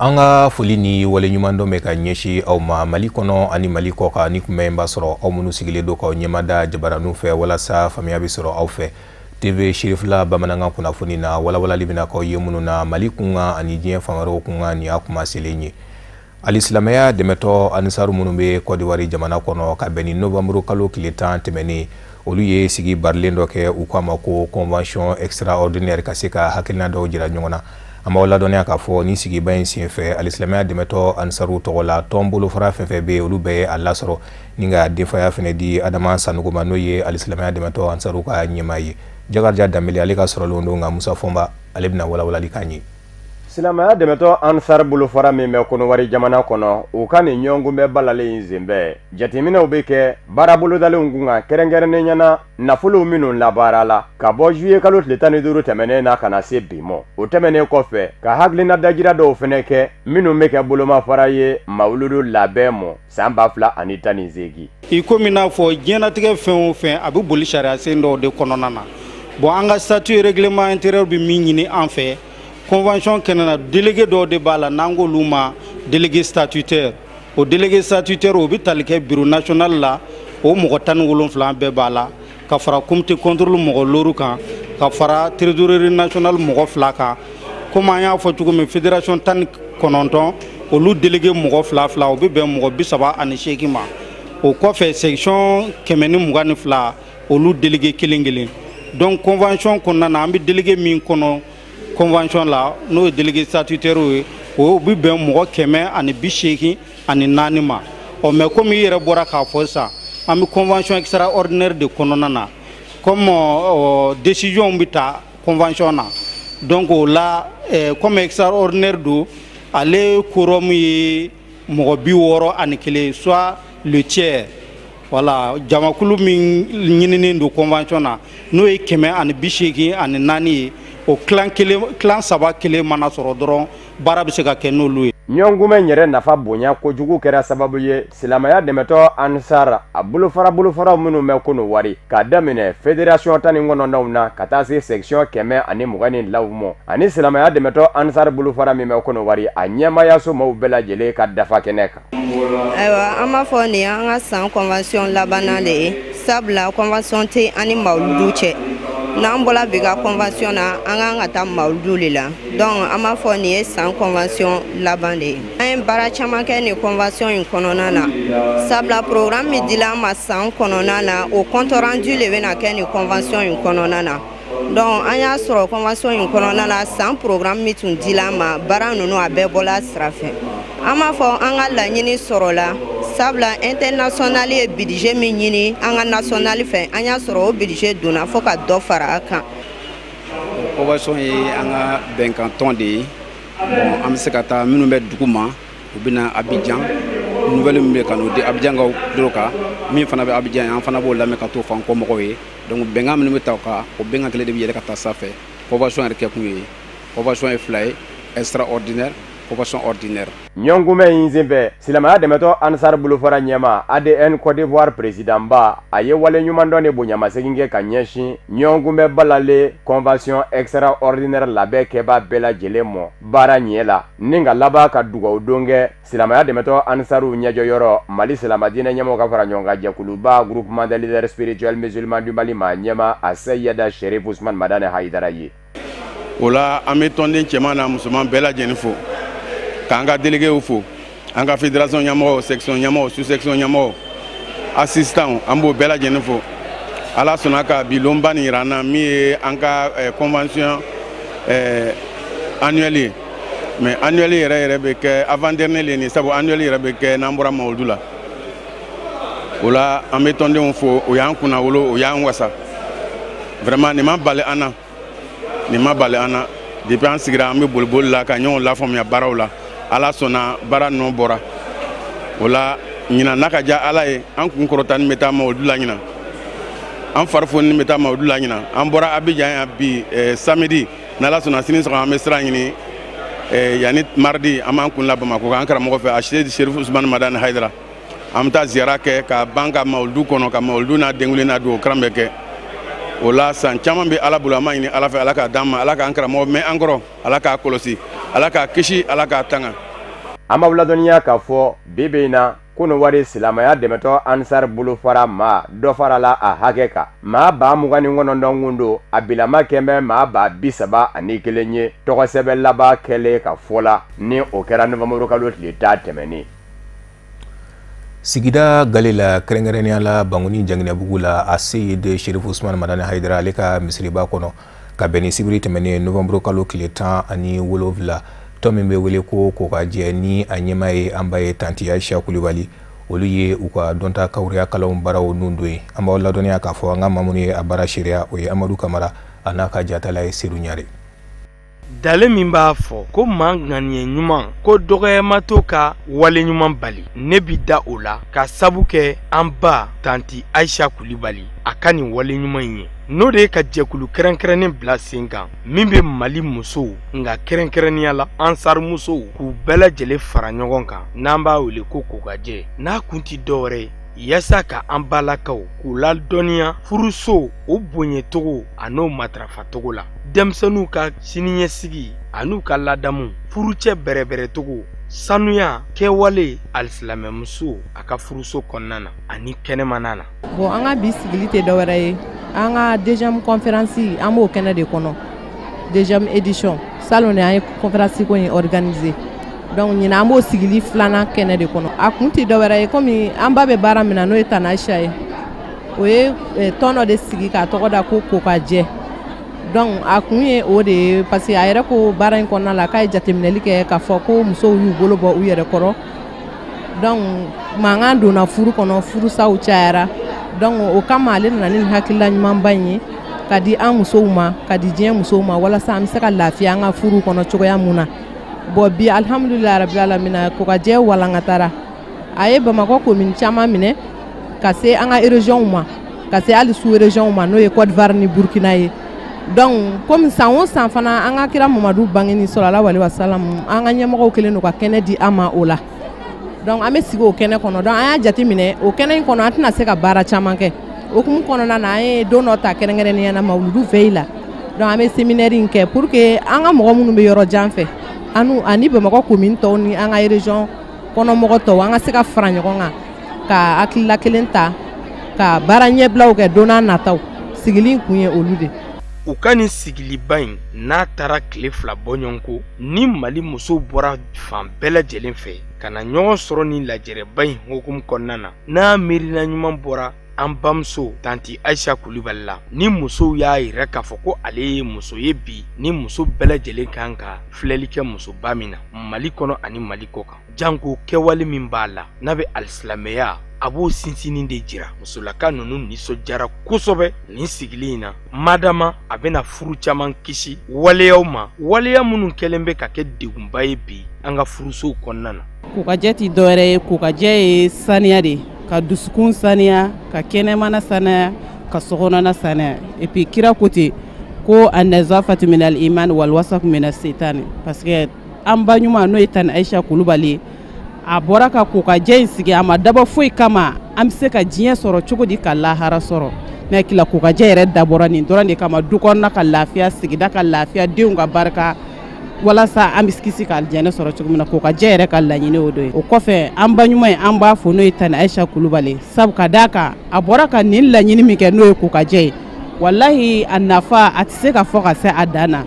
An ka foli ni waleɲumandɔn bɛ ka ɲɛsin aw ma Mali kɔnɔ ani Mali kɔkan. Ni kunbɛn b'a sɔrɔ aw minnu sigilen don k'aw ɲɛmada jabaraninw fɛ walasa faamuya bɛ sɔrɔ aw fɛ TV Cherifla bamanankan kunnafoni na, walawalali bɛna k'aw ye minnu na Mali kunkan ani diɲɛ fan wɛrɛw kunkan. Nin y'a kuma selen ye. Alisilamɛya dɛmɛtɔ Ansaru minnu bɛ Côte d'Ivoire jamana kɔnɔ, ka bɛn ni novembre kalo tile 10 tɛmɛnen, olu ye sigi barilen dɔ kɛ, u k'a ma ko convention extraordinaire, ka se ka hakilina dɔw jira ɲɔgɔn na. An b'aw ladɔnniya k'a fɔ ni sigiba in senfɛ, alisilamɛya dɛmɛtɔ Ansaru tɔgɔ la tɔn bolofara fɛn fɛn bɛ yen, olu bɛɛ ye a lasɔrɔ ni ka denfaya fɛnɛ di Adama Sanogo ma, n'o ye alisilamɛya dɛmɛtɔ Ansaru ka ɲɛmaa ye. Jakarija Danbele, ale ka sɔrɔlenw don, nka Musa Fɔnba, ale bɛna walawalali k'an ye. Silamɛya dɛmɛtɔ Ansar bolofara min bɛ Kɔnɔwari jamana kɔnɔ, u ka nin ɲɔgɔnkunbɛn balalen in senfɛ, jateminɛw bɛ kɛ baara bolodalenw kun kan, kɛrɛnkɛrɛnnenya na nafolow minnu labaara la ka bɔ juillet kalo tile 15 tɛmɛnen na ka na se bi ma. O tɛmɛnen kɔfɛ, ka hakilina dajira dɔw fɛnɛ kɛ minnu bɛ kɛ bolomafara ye mawuludu labɛn mɔ san 2018. I komi n'a fɔ diɲɛnatigɛ fɛn o fɛn, a bɛ boli sariya sen dɔw de kɔnɔna na. Bon, an ka statut, règlement intérieur bɛ min ɲini an fɛ convention kɛnɛ na, délégué dɔw de b'a la n'an k'olu ma délégué statutaire. O délégué statutaire, o bɛ tali kɛ bureau national la, o mɔgɔ 17 bɛɛ b'a la, ka fara comité contrôle mɔgɔ 5 kan, ka fara trésorerie nationale mɔgɔ 2 kan. Komi an y'a fɔ cogo min, fédération 19, olu délégué mɔgɔ fila fila, o bɛ bɛn mɔgɔ 38 ma. O kɔfɛ, section 122, olu délégué kelen kelen. Donc convention kɔnɔna na, an bɛ délégué min kɔnɔ convention la, n'o ye délégué statutaire ye, o bɛ bɛn mɔgɔ 184 ma. Ɔ mais komi i yɛrɛ bɔra k'a fɔ sisan, an bɛ convention extraordinaire de kɔnɔna na, comme décision bɛ ta convention na. Donc o la, comme extraordinaire don, ale quorum ye mɔgɔ 61, soit le tiers. Voilà, jamakulu min ɲininen don convention na, n'o ye 184 ye, o tilan kelen, tilan saba kelen mana sɔrɔ dɔrɔn, baara bɛ se ka kɛ n'olu ye. Ɲɔgɔnkunbɛn yɛrɛ nafa bonya kojugu kɛra sababu ye silamɛya dɛmɛtɔ Ansar a bolofara bolofaraw minnu bɛ Kɔnɔwari, k'a daminɛ fédération 19 na ka taa se section 122 ma, ani silamɛya dɛmɛtɔ Ansar bolofara min bɛ Kɔnɔwari, a ɲɛmaayaso maaw bɛɛ lajɛlen ka dafa kɛnɛ kan. Ayiwa, an b'a fɔ nin y'an ka san convention labanna de ye, sabula convention tɛ an ni mawuludu cɛ. N'an bɔra bi ka convention na, an kan ka taa mawuludu de la. Donc an b'a fɔ nin ye san convention laban de ye. An ye baara caman kɛ nin convention in kɔnɔna na, sabula programme min dila an ma san kɔnɔna na, o compte rendu de bɛna kɛ nin convention in kɔnɔna na. Donc an y'a sɔrɔ convention in kɔnɔna na, san programme min tun dila an ma, baara ninnu a bɛɛ bɔla sira fɛ. An b'a fɔ an ka laɲini sɔrɔla, sabula international ye budget min ɲini an ka national fɛ, an y'a sɔrɔ o budget donna fo ka dɔ fara a kan. Convention ye an ka bɛnkan tɔn de ye. Bon, an bɛ se ka taa minnu bɛ dugu ma, u bɛ na Abidjan, nouvelle min bɛ ka n'o di Abidjan ka tulo kan, min fana bɛ Abidjan, an fana b'o lamɛn ka t'o fɔ an kɔmɔgɔw ye. Donc bɛnkan minnu bɛ ta o kan, o bɛnkan kelen de bɛ yɛlɛ ka taa sanfɛ. Convention yɛrɛ kɛkun ye, convention ye fila ye: extraordinaire, convention ordinaire. Ɲɔgɔnkunbɛn in senfɛ, silamɛya dɛmɛtɔ Ansar bolofara ɲɛma ADN Côte d'Ivoire président ba, a ye wale ɲumandɔn ni bonyamasegin kɛ ka ɲɛsin ɲɔgɔnkunbɛn balalen convention extraordinaire labɛn kɛbaa bɛɛ lajɛlen mɔ baara ɲɛ la, ni ka laban ka dugawu don kɛ silamɛya dɛmɛtɔ Ansaru ɲɛjɔyɔrɔ, Mali silamɛdiinɛ ɲɛmɔgɔ ka fara ɲɔgɔn kan jɛkuluba Groupement des leaders spirituels musulmans du Mali ma ɲɛma, a Seyida Sherif Usman Madani Hayidara ye. O la, an bɛ tɔnden cɛman n'a musoman bɛɛ lajɛlen fo, k'an ka déléguéw fo, an ka fédération ɲɛmɔgɔw, section ɲɛmɔgɔw, sous section ɲɛmɔgɔw, assistant, an b'o bɛɛ lajɛlen fo. Ala sɔnna ka bi lonba nin yira an na, min ye an ka convention annuelle ye. Mais annuelle yɛrɛ yɛrɛ bɛ kɛ avant dernier le nin, sabu annuelle yɛrɛ bɛ kɛ n'an bɔra mawuludu la. O la, an bɛ tɔndenw fo, o y'an kunna wolo, o y'an wasa. Vraiment, nin ma bali an na, nin ma bali an na. Depuis an sigira, an bɛ boliboli la ka ɲɔgɔn lafaamuya baaraw la. Ala sɔnna, baara nɔ bɔra o la. Ɲinan n'a ka diya Ala ye, an kun kɔrɔtani bɛ taa mawuludu la ɲinan, an farifoni bɛ taa mawuludu la ɲinan. An bɔra Abidjan yan bi samedi, n'Ala sɔnna sini sɔgɔma an bɛ sira ɲini, yanni mardi an b'an kun la Bamakɔ an karamɔgɔ fɛ, a Sherif Usman Madani Hayidara. An bɛ taa ziyara kɛ ka ban ka mawuludu kɔnɔ, ka mawuludu n'a denkuli n'a dugawu karan bɛɛ kɛ. O la, san caman bɛ Ala bolo, an b'a ɲini Ala fɛ, Ala k'a d'an ma, Ala k'an karamɔgɔ mɛn an kɔrɔ, Ala k'a kɔlɔsi, Ala k'a kisi, Ala k'a tanga. An b'aw ladɔnniya k'a fɔ bi bi in na Kɔnɔwari silamɛya dɛmɛtɔ Ansar bolofara maa dɔ farala a hakɛ kan, maa 29,000 kun don, a bilama kɛn bɛ maa 31,000 ye tɔgɔsɛbɛn laban kɛlen ka fɔ la, ni o kɛra novembre kalo tile 10 tɛmɛnen. Sigida gale la, kɛrɛnkɛrɛnnenya la Bangoni Janginɛbugu la, a Seyid Sherif Usman Madani Hayidara ale ka misiriba kɔnɔ, ka bɛn ni sibiri tɛmɛnen novembre kalo tile 17, tɔn min bɛ wele ko Kokajɛ ni a ɲɛmaa ye an ba ye Tanti Ayisa Kulibali, olu ye u ka dɔnta kawuriya kalanw baaraw nun don ye. An b'aw ladɔnniya k'a fɔ an ka maa minnu ye a baara seereya, o ye Amadu Kamara a n'a ka jatala ye Sedu Ɲare. Dale min b'a fɔ ko maa ŋaniya ɲuman ko dɔgɔyama to ka wale ɲuman bali, ne bi da o la ka sabu kɛ an ba Tanti Ayisa Kulibali a ka nin wale ɲuman in ye, n'o de ye ka jɛkulu kɛrɛnkɛrɛnnen bila sen kan min bɛ Mali musow, nka kɛrɛnkɛrɛnnenya la Ansar musow, k'u bɛɛ lajɛlen fara ɲɔgɔn kan, n'an b'a wele ko Kokajɛ, n'a kun ti dɔwɛrɛ ye yaasa ka an balakaw k'u ladɔnniya furuso o bonyacogo a n'o matarafacogo la, denmisɛnninw ka siniɲɛsigi an'u ka ladamu, furucɛ bɛrɛbɛrɛcogo, sanuya kɛwale alisilamɛmuso a ka furuso kɔnɔna na ani kɛnɛmana na. Bon, an ka bi sigili tɛ dɔwɛrɛ ye, an ka deuxième conférence, an b'o kɛnɛ de kɔnɔ, deuxième édition. Salon de an ye conférence ko in organiser, donc ɲinan an b'o sigili filanan kɛnɛ de kɔnɔ. A kun tɛ dɔwɛrɛ ye, komi an ba bɛ baara min na, n'o ye Tante Ayisa ye, o ye tɔn dɔ de sigi k'a tɔgɔ da ko Kokajɛ. Donc a kun ye o de ye, parce que a yɛrɛ ko baara in kɔnɔna la k'a ye jateminɛli kɛ k'a fɔ ko musow y'u bolo bɔ u yɛrɛ kɔrɔ, donc mankan donna furu kɔnɔ, furusaw cayara. Donc o kama ale nana ni nin hakilila ɲumanba in ye ka di an musow ma, ka di diɲɛ musow ma, walasa an bɛ se ka lafiya an ka furu kɔnɔ cogoya mun na. Bon, bi alhamdulilayi rabil alamina, Kokajɛ walankatara, a ye Bamakɔ commune caman minɛ ka se an ka région ma, ka se hali sous région ma, n'o ye Côte d'Ivoire ni Burkina ye. Donc komi san o san fana an ka kira Mamadu bangeni sɔlɔlahu alaihi wasalam, an ka ɲɛmɔgɔw kɛlen don ka kɛnɛ di an ma o la, donc an bɛ sigi o kɛnɛ kɔnɔ. Donc an y'a jateminɛ o kɛnɛ in kɔnɔ an tɛna se ka baara caman kɛ. O hukumu kɔnɔna na, an ye don dɔ ta kɛrɛnkɛrɛnnenya la, mawuludu veille la, donc an bɛ séminaire in kɛ pour que an ka mɔgɔ minnu bɛ yɔrɔ jan fɛ, anu ani Bamakɔ commune tɔw ni an ka région kɔnɔmɔgɔ tɔw, an ka se ka fara ɲɔgɔn kan ka hakilila kelen ta ka baara ɲɛbilaw kɛ don n'a nataw. Sigili in kun ye olu de. U ka nin sigiliba in n'a taara tile 2 bɔɲɔgɔnko ni Mali musow bɔra fan bɛɛ lajɛlen fɛ ka na ɲɔgɔn sɔrɔ nin lajɛrɛba in hukumu kɔnɔna na, n'a miirina ɲuman bɔra an bamuso Tanti Ayisa Kulibali la, ni musow y'a yira k'a fɔ ko ale ye muso ye bi, ni muso bɛɛ lajɛlen kan ka filɛli kɛ musoba min na Mali kɔnɔ ani Mali kɔ kan, janko kɛwale min b'a la n'a bɛ alisilamɛya, a b'o sinsinni de jira. Musolaka ninnu nisɔndiyara kosɛbɛ nin sigili in na, madama a bɛna furu caman kisi waleyaw ma, waleya minnu kɛlen bɛ ka kɛ degunba ye bi an ka furusow kɔnɔna na. Kokajɛ tɛ dɔwɛrɛ ye, Kokajɛ ye saniya de ye, ka dusukun saniya, ka kɛnɛmana saniya, ka sokɔnɔna saniya. Et puis kira ko ten ko an-nazafatu minal iman wal wasaku mina setani, parce que an ba ɲuman n'o ye Tante Ayisa Kulibali ye, a bɔra ka Kokajɛ in sigi, a ma dabɔ foyi kama, an bɛ se ka diɲɛ sɔrɔ cogo di ka lahara sɔrɔ. Ne hakili la Kokajɛ yɛrɛ dabɔra nin dɔrɔn de kama, du kɔnɔna ka lafiya, sigida ka lafiya, denw ka barika, walasa an bɛ kisi ka alijinɛ sɔrɔ cogo min na. Kokajɛ yɛrɛ ka laɲini o de ye. O kɔfɛ an ba ɲuman ye, an b'a fo, n'o ye Tante Ayisa Kulibali, sabu ka d'a kan a bɔra ka nin laɲini min kɛ, n'o ye Kokajɛ ye, walahi a nafa a tɛ se ka fɔ ka se a dan na.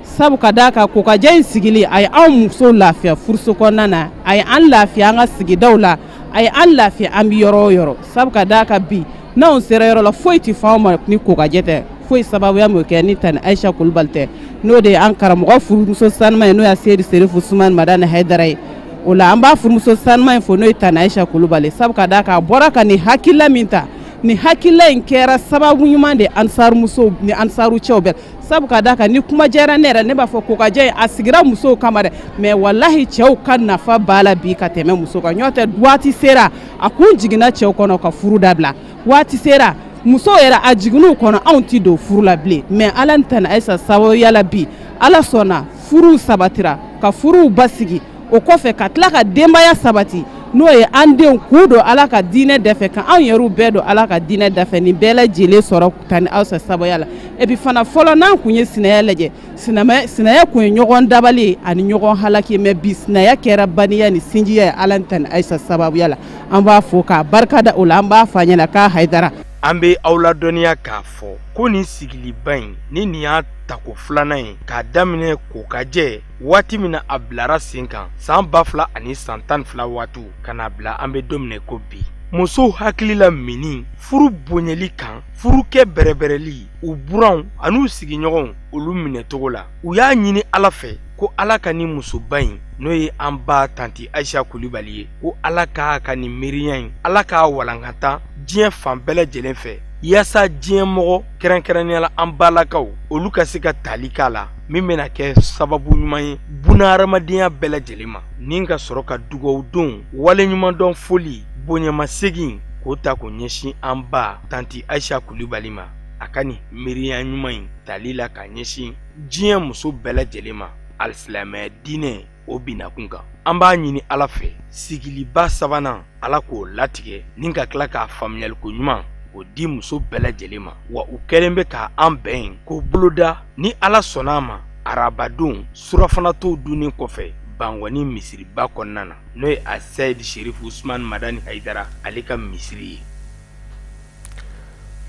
Sabu ka d'a kan Kokajɛ in sigili a ye anw musow lafiya furuso kɔnɔna na, a ye an lafiya an ka sigidaw la, a ye an lafiya an bɛ yɔrɔ o yɔrɔ. Sabu ka d'a kan bi n'anw sera yɔrɔ la, foyi tɛ fɔ anw ma ni Kokajɛ tɛ, foyi sababuya m'o kɛ ni Tante Ayisa Kulibali tɛ, n'o de ye an karamɔgɔ furumuso sanuman ye, n'o ye Seyidi Serifu Sumani Madani Hayidara ye. O la an b'a furumuso sanuman in fo, n'o ye Tante Ayisa Kulibali, sabu ka d'a kan a bɔra ka nin hakilila min ta, nin hakilila in kɛra sababu ɲuman de ansaru musow ni ansaru cɛw bɛɛ. Sabu ka d'a kan ni kuma diyara ne yɛrɛ, ne b'a fɔ Kokajɛ a sigira musow kama dɛ, mais walahi cɛw ka nafa b'a la bi ka tɛmɛ muso kan. N'o tɛ waati sera a kun jiginna cɛw kɔnɔ ka furu dabila, waati sera musow yɛrɛ a jiginn'u kɔnɔ anw ti don furu la bilen, mais Ala ni Tante Ayisa sababuya la bi Ala sɔnna furuw sabatira, ka furuw basigi, o kɔfɛ ka tila ka denbaya sabati. N'o ye an denw k'u don Ala ka diinɛ dafɛ, ka anw yɛrɛw bɛɛ don Ala ka diinɛ dafɛ, nin bɛɛ lajɛlen sɔrɔ Tani Ayisa sababuya la. Et puis fana, fɔlɔ n'an kun ye sinaya lajɛ, sinaya kun ye ɲɔgɔn dabali ye ani ɲɔgɔn halaki, mais bi sinaya kɛra baniya ni sinjiya ye Ala ni Tani Ayisa sababuya la. An b'a fo k'a barikada o la, an b'a fɔ a ɲɛna k'a hayidara. An bɛ aw ladɔnniya k'a fɔ ko nin sigiliba in ni nin y'a tako filanan ye k'a daminɛ kokajɛ waati min na a bilara sen kan san 2012 waatiw ka na bila an bɛ don min na ko bi. Musow hakili la mini furu bonyali kan, furukɛ bɛrɛbɛrɛli, u buranw an'u sigiɲɔgɔnw olu minɛcogo la. U y'a ɲini Ala fɛ ko Ala ka nin musoba in, n'o ye an ba Tanti Ayisa Kulibali ye, ko Ala k'a ka nin miiriya in, Ala k'a walankata diɲɛ fan bɛɛ lajɛlen fɛ, yaasa diɲɛ mɔgɔ, kɛrɛnkɛrɛnnenya la an balakaw, olu ka se ka tali k'a la min bɛna kɛ sababu ɲuman ye bunahadamadenya bɛɛ lajɛlen ma, ni ka sɔrɔ ka dugawu don waleɲumandɔn foli bonyamasegin k'o ta k'o ɲɛsin an ba Tanti Ayisa Kulibali ma, a ka nin miiriya ɲuman in tali la k'a ɲɛsin diɲɛ muso bɛɛ lajɛlen ma alisilamɛya diinɛ o binakun kan. An b'a ɲini Ala fɛ sigiliba sabanan Ala k'o latigɛ ni ka tila k'a faamuyaliko ɲuman k'o di muso bɛɛ lajɛlen ma. Wa u kɛlen bɛ k'an bɛn k'o boloda ni Ala sɔnna a ma arabadon surafana tow dunni kɔfɛ Bangɔni misiriba kɔnɔna na, n'o ye a Seyid Sherif Usman Madani Hayidara ale ka misiri ye.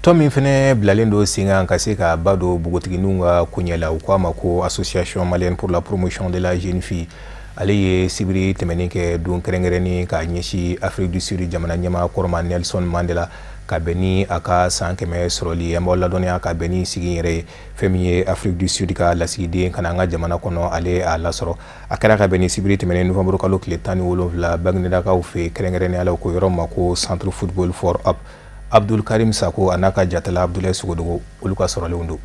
Tɔn min fɛnɛ bilalen don sen kan ka se ka ba don npogotigininw ka koɲɛ la, u ko a ma ko Association malienne pour la promotion de la jeune fille, ale ye sibiri tɛmɛnen kɛ don kɛrɛnkɛrɛnnen k'a ɲɛsin Afrique du Sud jamana ɲɛmaa kɔrɔ ma Nelson Mandela, ka bɛn ni a ka san 100 sɔrɔli. An b'aw ladɔnniya ka bɛn ni sigi yɛrɛ ye, fɛn min ye Afrique du Sud ka lasigiden ka na an ka jamana kɔnɔ, ale a lasɔrɔ. A kɛra ka bɛn ni sibiri tɛmɛnen novembre kalo tile 17 Baginedakaw fɛ, kɛrɛnkɛrɛnnenya la u ko yɔrɔ ma ko Centre Football for Up. Abdul Karim Sako a n'a ka jatala Abdoulaye Sogodogo, olu ka sɔrɔlenw don.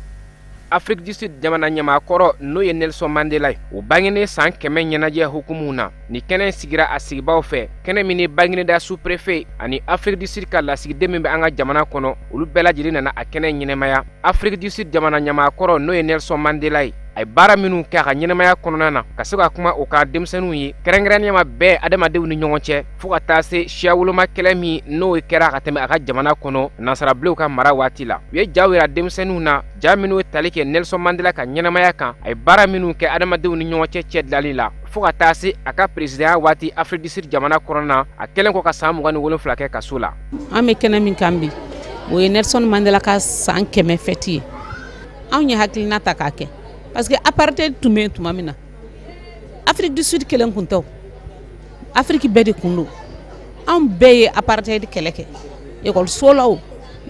Afrique du Sud jamana ɲɛmaakɔrɔ, n'o ye Nelson Mandela ye, o bangenen san 100 ɲɛnajɛ hukumu na, ni kɛnɛ sigira a sigibaw fɛ, kɛnɛ min ni Bangineda sous-préfet ani Afrique du Sud ka lasigiden min bɛ an ka jamana kɔnɔ, olu bɛɛ lajɛlen nana a kɛnɛ ɲɛnɛmaya. Afrique du Sud jamana ɲɛmaakɔrɔ, n'o ye Nelson Mandela ye, a ye baara minnu kɛ a ka ɲɛnɛmaya kɔnɔna na, ka se ka kuma o kan denmisɛnninw ye, kɛrɛnkɛrɛnnenya ma bɛɛ adamadenw ni ɲɔgɔn cɛ, fo ka taa se siya woloma kɛlɛ min n'o kɛra ka tɛmɛ a ka jamana kɔnɔ nansarabilenw ka mara waati la. U ye jaw yira denmisɛnninw na, ja minnu ye tali kɛ Nelson Mandela ka ɲɛnɛmaya kan, a ye baara minnu kɛ adamadenw ni ɲɔgɔn cɛ cɛ dilali la, fo ka taa se a ka présidentya waati Afrique du Sud jamana kɔnɔna na, a kɛlen kɔ ka san 27 kɛ kaso la. An bɛ kɛnɛ min kan bi, o ye Nelson Mandela ka san 100 fête ye. Anw ye hakilina ta k'a kɛ parce que apartheid tun bɛ yen tuma min na, Afrique du Sud kelen kun tɛ o, Afrique bɛɛ de kun don. Anw bɛɛ ye apartheid kɛlɛ kɛ, ekɔliso la o,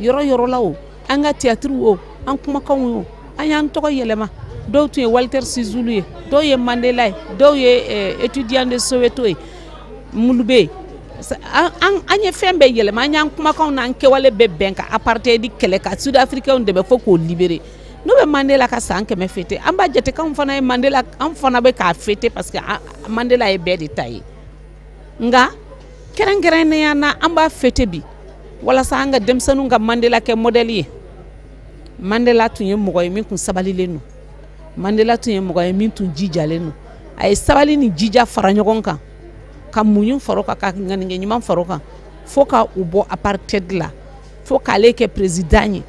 yɔrɔ yɔrɔ la o, an ka théâtre o, an kumakanw o, an y'an tɔgɔ yɛlɛma. Dɔw tun ye Walter Sisulu ye, dɔw ye Mandela ye, dɔw ye étudiant de Soweto ye, Mulube ye. An ye fɛn bɛɛ yɛlɛma, an y'an kumakanw n'an kɛwale bɛɛ bɛn ka apartheid kɛlɛ, ka Sud africains dɛmɛ fo k'o libérer. N'u bɛ Mandela ka san 100 fêter, an b'a jate k'anw fana ye Mandela, an fana bɛ k'a fêter parce que Mandela ye bɛɛ de ta ye. Nka kɛrɛnkɛrɛnnenya na, an b'a fêter bi walasa an ka denmisɛnninw ka Mandela kɛ modèle ye. Mandela tun ye mɔgɔ ye min tun sabalilen don. Mandela tun ye mɔgɔ ye min tun jijalen don. A ye sabali ni jija fara ɲɔgɔn kan, ka muɲu fara o kan, ka ŋaniya ɲuman fara o kan, fo ka u bɔ apartheid la, fo k'ale kɛ président ye,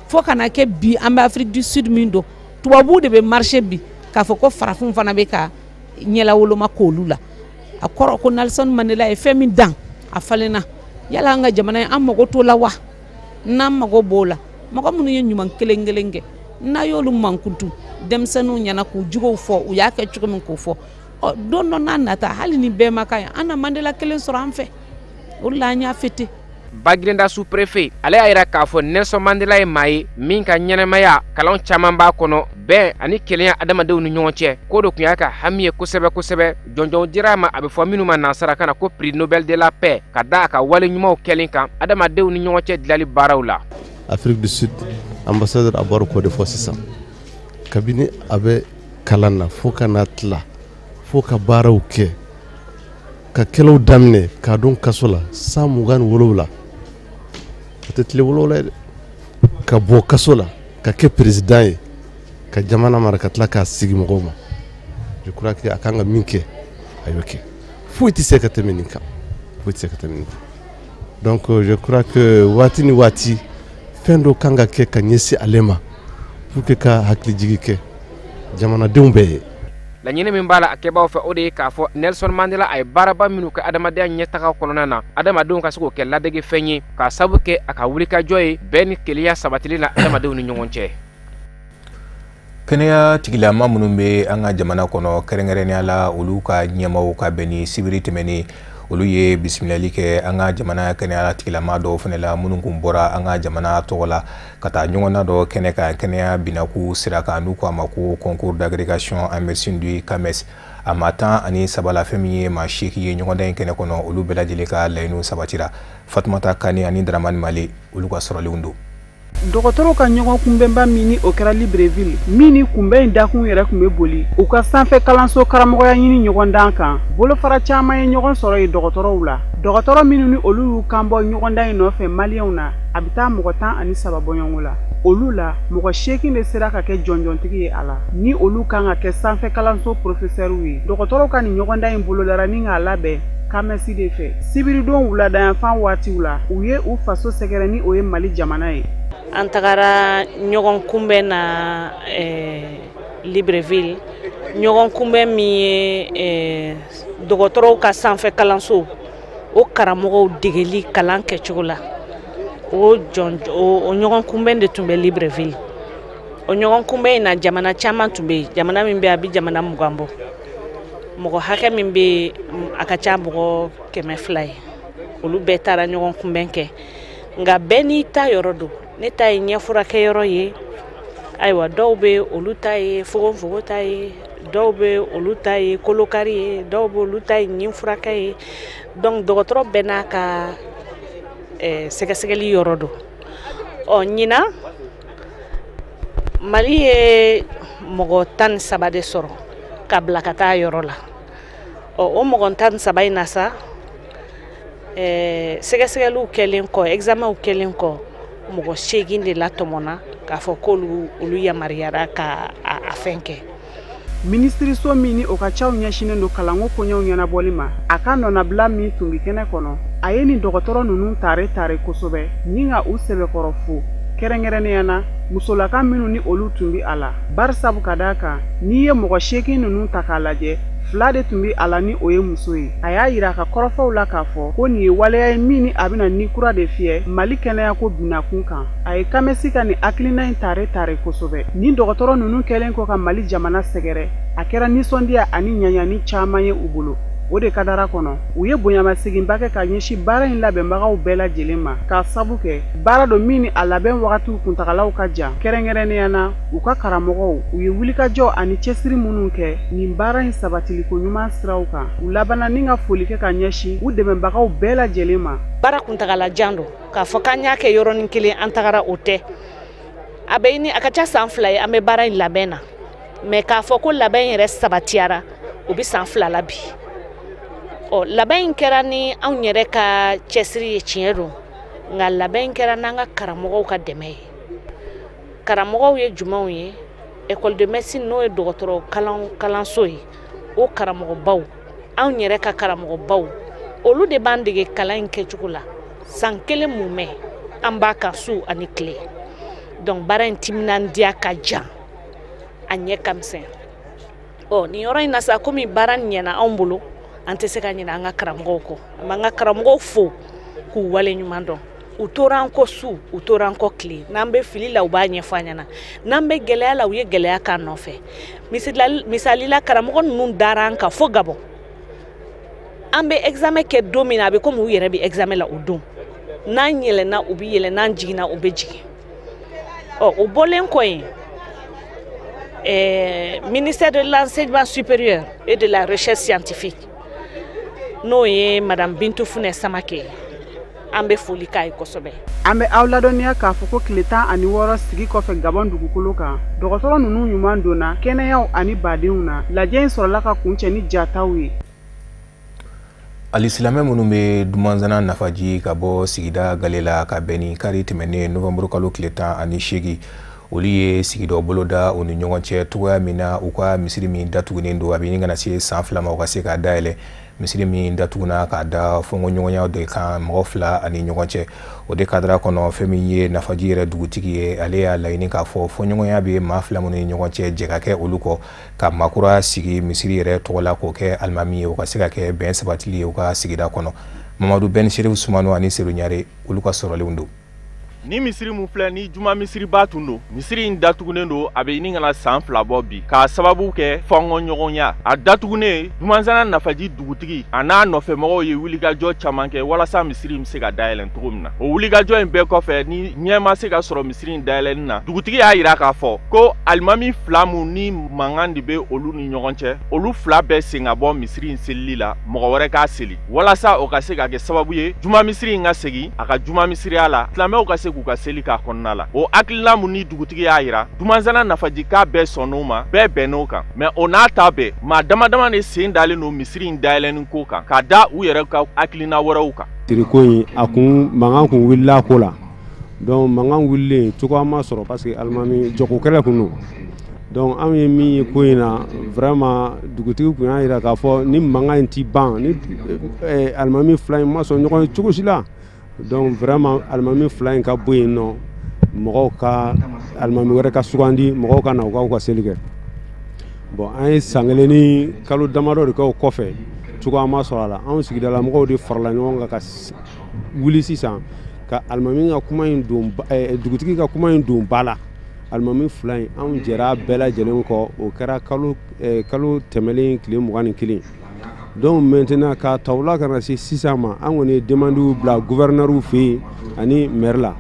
fo ka na kɛ bi an bɛ Afrique du Sud min don, tubabuw de bɛ marché bi k'a fɔ ko farafinw fana bɛ ka ɲɛlawoloma k'olu la. A kɔrɔ ko Nelson Mandela ye fɛn min dan, a falenna. Yala an ka jamana ye, an mago t'o la wa? N'an mago b'o la, mɔgɔ minnu ye ɲuman kelen kelen kɛ, n'a y'olu mankutu denmisɛnninw ɲɛna k'u juguw fɔ, u y'a kɛ cogo min k'o fɔ, ɔ don dɔ n'a nata, hali ni bɛɛ ma kan ye, an na Mandela kelen sɔrɔ an fɛ. O de la an y'a fêter. Bagineda sous-préfet ale y'a yira k'a fɔ Nelson Mandela ye maa ye min ka ɲɛnɛmaya kalan caman b'a kɔnɔ, bɛn ani kelenya adamadenw ni ɲɔgɔn cɛ, ko dɔ tun y'a ka hami ye kosɛbɛ kosɛbɛ. Jɔnjɔnw dira a ma, a bɛ fɔ minnu ma nansarakan na ko prix Nobel de la paix, ka da a ka wale ɲumanw kɛlen kan adamadenw ni ɲɔgɔn cɛ dilali baaraw la. Afrique du Sud ambassadeur a bɔra k'o de fɔ sisan, kabini a bɛ kalan na fo ka n'a tila, fo ka baaraw kɛ, ka kɛlɛw daminɛ k'a don kaso la san 27, o tɛ tile 7 ye dɛ, ka bɔ kaso la ka kɛ président ye, ka jamana mara, ka tila k'a sigi mɔgɔw ma. Je crois que a kan ka min kɛ, a y'o kɛ. Foyi tɛ se ka tɛmɛ nin kan. Foyi tɛ se ka tɛmɛ nin kan. Donc je crois que waati ni waati, fɛn dɔ kan ka kɛ ka ɲɛsin ale ma pour que ka hakilijigi kɛ jamanadenw bɛɛ ye. Laɲini min b'a la a kɛbaaw fɛ, o de ye k'a fɔ Nelson Mandela a ye baaraba minnu kɛ adamadenya ɲɛtaga kɔnɔna na, adamadenw ka se k'o kɛ ladege fɛn ye, k'a sabu kɛ a ka wulikajɔ ye bɛn ni kelenya sabatili la adamadenw ni ɲɔgɔn cɛ. Kɛnɛya tigilama minnu bɛ an ka jamana kɔnɔ, kɛrɛnkɛrɛnnenya la olu ka ɲɛmaw, ka bɛn ni sibiri tɛmɛnen, olu ye bisimilali kɛ an ka jamana kɛnɛya tigilama dɔw fana la, minnu kun bɔra an ka jamana tɔgɔ la ka taa ɲɔgɔnna dɔ kɛnɛ kan kɛnɛya binaku sira kan, n'u ko a ma ko concours d'agrégation en médecine du CAMES. A maa 13 la, fɛn min ye maa 8 ye ɲɔgɔndan in kɛnɛ kɔnɔ, olu bɛɛ lajɛlen ka laɲiniw sabatira. Fatumata Kani ani Dramani Male, olu ka sɔrɔlenw don. Dɔgɔtɔrɔw ka ɲɔgɔn kunbɛnba min ni o kɛra Libreville, min ni kunbɛn in dakun yɛrɛ tun bɛ boli u ka sanfɛ kalanso karamɔgɔya ɲini ɲɔgɔndan kan, bolofara caman ye ɲɔgɔn sɔrɔ yen dɔgɔtɔrɔw la. Dɔgɔtɔrɔ minnu ni olu y'u kan bɔ ɲɔgɔndan in nɔfɛ maliyɛnw na, a bɛ taa mɔgɔ 13 bɔɲɔgɔnko la. Olu la, mɔgɔ 8 de sera ka kɛ jɔnjɔntigi ye a la, ni olu kan ka kɛ sanfɛ kalanso porofesɛriw ye. Dɔgɔtɔrɔw ka nin ɲɔgɔndan in bolodara ni k'a labɛn CAMES de fɛ sibiridon wuladayanfan waatiw la. U ye u faso sɛgɛrɛ, ni o ye Mali jamana ye. An tagara ɲɔgɔn kunbɛn na Libreville, ɲɔgɔn kunbɛn min ye dɔgɔtɔrɔw ka sanfɛ kalanso o karamɔgɔw degeli kalan kɛcogo la, o ɲɔgɔn kunbɛn de tun bɛ Libreville. O ɲɔgɔn kunbɛn in na, jamana caman tun bɛ yen. Jamana min bɛ yen, a bɛ jamana 20 bɔ. Mɔgɔ hakɛ min bɛ yen, a ka ca mɔgɔ 200 ye. Olu bɛɛ taara ɲɔgɔn kunbɛn kɛ, nka bɛɛ n'i ta yɔrɔ don. Ne ta ye ɲɛfurakɛyɔrɔ ye. Ayiwa, dɔw bɛ olu ta ye fogonfogon ta ye, dɔw bɛ olu ta ye kolokari ye, dɔw bɛ olu ta ye ɲin furakɛ ye. Donc dɔgɔtɔrɔ bɛɛ n'a ka sɛgɛsɛgɛli yɔrɔ don. Ɔ ɲinan, Mali ye mɔgɔ 13 de sɔrɔ ka bila ka taa yɔrɔ la. Ɔ o mɔgɔ 13 in na sa, sɛgɛsɛgɛliw kɛlen kɔ, examenw kɛlen kɔ, mɔgɔ 8 de latɔmɔna k'a fɔ k'olu olu yamaruyara ka a fɛn kɛ. Minisiriso min ni o ka caw ɲɛsinnen don kalanko koɲɛw ɲɛnabɔli ma, a ka nɔnabila min tun bɛ kɛnɛ kɔnɔ, a ye nin dɔgɔtɔrɔ ninnu tare tare kosɛbɛ ni ka u sɛbɛkɔrɔ fo, kɛrɛnkɛrɛnnenya na musolaka minnu ni olu tun bɛ a la. Barisabu ka d'a kan, n'i ye mɔgɔ 8 ninnu ta k'a lajɛ, 2 de tun bɛ a la ni o ye muso ye. A y'a yira a ka kɔrɔfɔw la k'a fɔ ko nin ye waleya ye min ni a bɛna ni kura de fiyɛ Mali kɛnɛyako binakun kan. A ye CAMES ka nin hakilina in tare tare kosɛbɛ. Nin dɔgɔtɔrɔ ninnu kɛlen kɔ ka Mali jamana sɛgɛrɛ, a kɛra nisɔndiya ani ɲaɲani caman ye u bolo. O de kadara kɔnɔ, u ye bonyamaseginba kɛ ka ɲɛsin baara in labɛnbagaw bɛɛ lajɛlen ma, k'a sabu kɛ baara don min ni a labɛn wagatiw kuntagalaw ka jan. Kɛrɛnkɛrɛnnenya na, u ka karamɔgɔw, u ye wulikajɔ ani cɛsiri minnu kɛ nin baara in sabatiliko ɲuman siraw kan. U labanna ni ka foli kɛ ka ɲɛsin u dɛmɛbagaw bɛɛ lajɛlen ma. Baara kuntagala jan don, k'a fɔ k'an y'a kɛ yɔrɔnin kelen an tagara, o tɛ. A bɛ ɲini a ka ca san 2 ye an bɛ baara in labɛn na, mɛ k'a fɔ ko labɛn yɛrɛ sabatiyara, o bɛ san 2 la bi. Ɔ labɛn in kɛra ni anw yɛrɛ ka cɛsiri ye, tiɲɛ don, nka labɛn in kɛra n'an ka karamɔgɔw ka dɛmɛ ye. Karamɔgɔw ye jumɛnw ye? École de médecine, n'o ye dɔgɔtɔrɔ kalanso ye, o karamɔgɔbaw, anw yɛrɛ ka karamɔgɔbaw, olu de b'an dege kalan in kɛcogo la. San 1 mumɛ an b'a kan su ani tile. Donc baara in timinandiya ka jan, a ɲɛ ka misɛn. Ɔ nin yɔrɔ in na sa, komi baara ɲɛna anw bolo, an tɛ se ka ɲinɛ an ka karamɔgɔw kɔ. An b'an ka karamɔgɔw fo k'u wale ɲuman dɔn. U tora an kɔ su, u tora an kɔ tile. N'an bɛ fili la, u b'a ɲɛfɔ an ɲɛna. N'an bɛ gɛlɛya la, u ye gɛlɛya k'an nɔfɛ. Misali la, karamɔgɔ ninnu dara an kan fo Gabɔn. An bɛ examen kɛ don min na, a bɛ komi u yɛrɛ bɛ examen la o don. N'an yɛlɛnna, u bɛ yɛlɛ, n'an jiginna, u bɛ jigin. Ɔ o bɔlen kɔ yen, ministère de l'enseignement supérieur et de la recherche scientifique, n'o ye madame Bintou Funɛ Samake ye, an bɛ foli k'a ye kosɛbɛ. An bɛ aw ladɔnniya k'a fɔ ko tile 16 sigi kɔfɛ Gabɔn dugukolo kan, dɔgɔtɔrɔ ninnu ɲuman donna kɛnɛyaw ani badenw na. Lajɛ in sɔrɔla ka kuncɛ ni jataw ye. Alisilamɛ minnu bɛ Dumanzana nafaji ka bɔ sigida gale la, ka bɛn ni kari tɛmɛnen novembre kalo tile 18, Olu ye sigidɔ boloda u ni ɲɔgɔn cɛ cogoya min na u ka misiri min datugunen don, a bɛ ɲini ka na se san 2 ma, u ka se k'a dayɛlɛ. Misiri min datuguna k'a da fɔnkɔɲɔgɔnya de kan mɔgɔ 2 ani ɲɔgɔn cɛ. O de kadara kɔnɔ, fɛn min ye nafaji yɛrɛ dugutigi ye, ale y'a laɲini k'a fɔ fɔɲɔgɔnya bɛ maa 2 minnu ni ɲɔgɔn cɛ, jɛ ka kɛ olu kɔ ka maakura sigi misiri yɛrɛ tɔgɔ la k'o kɛ alimami ye, o ka se ka kɛ bɛn sabatili ye u ka sigida kɔnɔ. Mamadu Ben Serif Sumano ani Seru Ɲare, olu ka sɔrɔlenw don. Ni misiri mun filɛ ni juma misiriba tun don, misiri in datugunen don, a bɛ ɲini ka na san 2 bɔ bi, k'a sababu kɛ fɔnkɔɲɔgɔnya. A datugunen, Dumansana nafaji dugutigi a n'a nɔfɛmɔgɔw ye wulikajɔ caman kɛ walasa misiri in bɛ se ka dayɛlɛn cogo min na. O wulikajɔ in bɛɛ kɔfɛ, ni ɲɛ ma se ka sɔrɔ misiri in dayɛlɛnni na, dugutigi y'a yira k'a fɔ ko alimami 2 mun ni mankan de bɛ olu ni ɲɔgɔn cɛ, olu 2 bɛɛ sen ka bɔ misiri in selili la, mɔgɔ wɛrɛ k'a seli, walasa o ka se ka kɛ sababu ye juma misiri in ka segin a ka juma misiriya la, silamɛw ka se k'u ka seli k'a kɔnɔna la. O hakilina mun ni dugutigi y'a yira, Dumansana nafaji k'a bɛɛ sɔnn'o ma, bɛɛ bɛnn'o kan. Mɛ o n'a ta bɛɛ, maa dama dama de sen dalen don misiri in dayɛlɛnni ko kan, k'a da u yɛrɛ ka hakilina wɛrɛw kan. Misiri in a kun mankan kun wulila a ko la, donc mankan wulilen cogoya ma sɔrɔ parce que alimami jagokɛlɛ kun don. Donc anw ye min ye ko in na, vraiment dugutigi kun y'a yira k'a fɔ ni mankan in ti ban ni alimami 2 in ma sɔn ɲɔgɔn ye cogo si la. Donc vraiment alimami 2 in ka bɔ yen nɔ, mɔgɔw ka alimami wɛrɛ ka sugandi, mɔgɔw ka na u ka seli kɛ. Bon, an ye san 1 ni kalo damadɔ de kɛ o kɔfɛ, cogoya ma sɔrɔ a la. Anw sigidala mɔgɔw de farala ɲɔgɔn kan ka wuli sisan ka alimami ka kuma in don, dugutigi ka kuma in don ba la. Alimami 2 in, anw jɛra bɛɛ lajɛlen kɔ, o kɛra kalo tɛmɛlen tile 21. Donc maintenant k'a ta o la ka na se sisan ma, an kɔni ye demandew bila gouverneur fɛ yen ani maire la.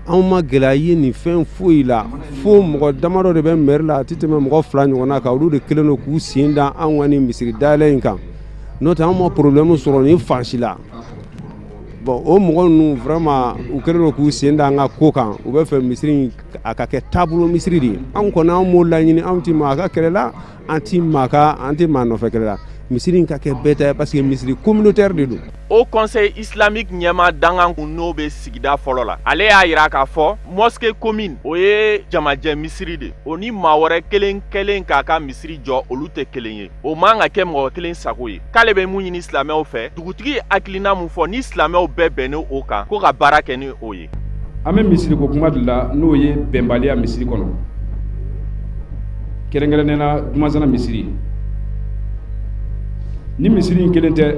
Anw ma gɛlɛya ye nin fɛn foyi la, fo mɔgɔ damadɔ de bɛ maire la, a tɛ tɛmɛ mɔgɔ 2 ɲɔgɔnna kan, olu de kɛlen don k'u sen da anw ka nin misiri dayɛlɛ in kan. N'o tɛ, anw ma problème sɔrɔ nin fan si la. Bon, o mɔgɔ ninnu vraiment u kɛlen don k'u sen da an ka ko kan, u bɛ fɛ misiri in a ka kɛ taabolo misiri de ye. Anw kɔni anw m'o laɲini, anw tɛ maa ka kɛlɛ la, an tɛ maa nɔfɛ kɛlɛ la. Misiri in ka kɛ bɛɛ ta ye parce que misiri communautaire de don. Haut Conseil islamique ɲɛmaa dangan kun n'o bɛ sigida fɔlɔ la, ale y'a yira k'a fɔ mosquée commune o ye jamajɛ misiri de, o ni maa wɛrɛ kelen kelen k'a ka misiri jɔ, olu tɛ kelen ye, o man ka kɛ mɔgɔ kelen sago ye. K'ale bɛ mun ɲini silamɛw fɛ, dugutigi ye hakilina mun fɔ, ni silamɛw bɛɛ bɛnnen o kan, ko ka baara kɛ ni o ye. An bɛ misiri ko kuma de la, n'o ye bɛnbaliya misiri kɔnɔ, kɛrɛnkɛrɛnnenya la Dumansana misiri. Ni misiri in kelen tɛ,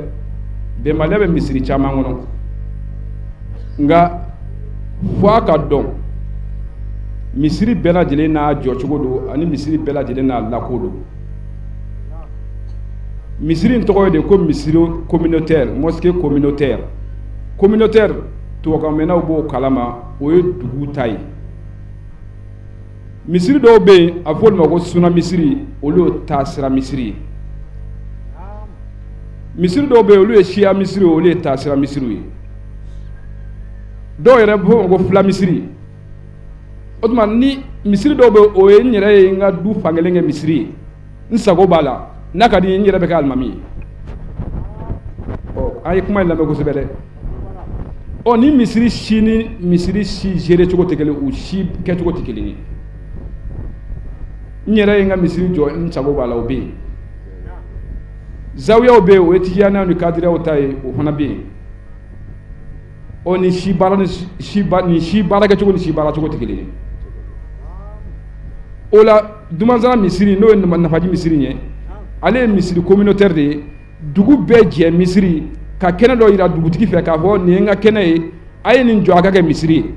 bɛnbaliya bɛ misiri caman kɔnɔ, nka fo a ka dɔn misiri bɛɛ lajɛlen n'a jɔcogo don ani misiri bɛɛ lajɛlen n'a lako don. Misiri in tɔgɔ ye de ko misiri communautaire, mosquée communautaire. Communautaire, tubabukanmɛnnaw b'o kalama, o ye dugu ta ye. Misiri dɔw bɛ yen, a bɛ fɔ olu ma ko suna misiri, olu ye taasira misiri ye. Misiri dɔw bɛ yen, olu ye siya misiri ye, olu ye taasira misiriw ye. Dɔw yɛrɛ bɛ fɔ o ma ko fila misiri. O tuma ni misiri dɔw bɛ yen, o ye n yɛrɛ ye n ka du fankelen kɛ misiri ye, n sago b'a la, n'a ka di n ye n yɛrɛ bɛ kɛ alimami ye. Ɔ, an ye kuma in lamɛn kosɛbɛ dɛ. Ɔ, ni misiri si ni misiri si géré cogo tɛ kelen, u si kɛcogo tɛ kelen ye. N yɛrɛ ye n ka misiri jɔ, n sago b'a la, o bɛ yen. Zawiyaw bɛ yen, o ye tijaniyaw ni kadiriyaw ta ye, o fana bɛ yen. Ɔ, nin si baara ni si ba nin si baarakɛcogo ni si baaracogo tɛ kelen ye. O la Dumansana misiri, n'o ye nafaji misiri ye, ale ye misiri communautaire de ye. Dugu bɛɛ jɛ misiri ka kɛnɛ dɔ yira dugutigi fɛ k'a fɔ nin ye n ka kɛnɛ ye, a ye nin jɔ a ka kɛ misiri ye.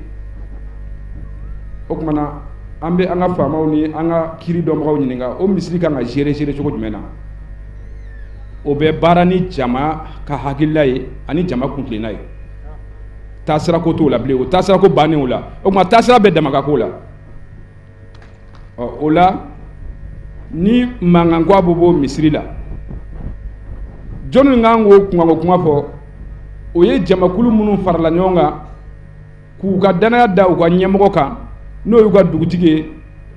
O tuma na an bɛ an ka faamaw ni an ka kiiri dɔnbagaw ɲininka, o misiri kan ka gérer cogo jumɛn na? O bɛ baara ni jama ka hakilila ye ani jama kuntilenna ye. Taasira ko t'o la bilen, o taasira ko bannen o la. O tuma taasira bɛ damaka ko la. Ɔ, o la ni mankanko bɛ bɔ misiri la, jɔnni kan k'o kunkanko kuma fɔ? O ye jamakulu minnu farala ɲɔgɔn kan k'u ka danaya da u ka ɲɛmɔgɔ kan, n'o y'u ka dugutigi ye,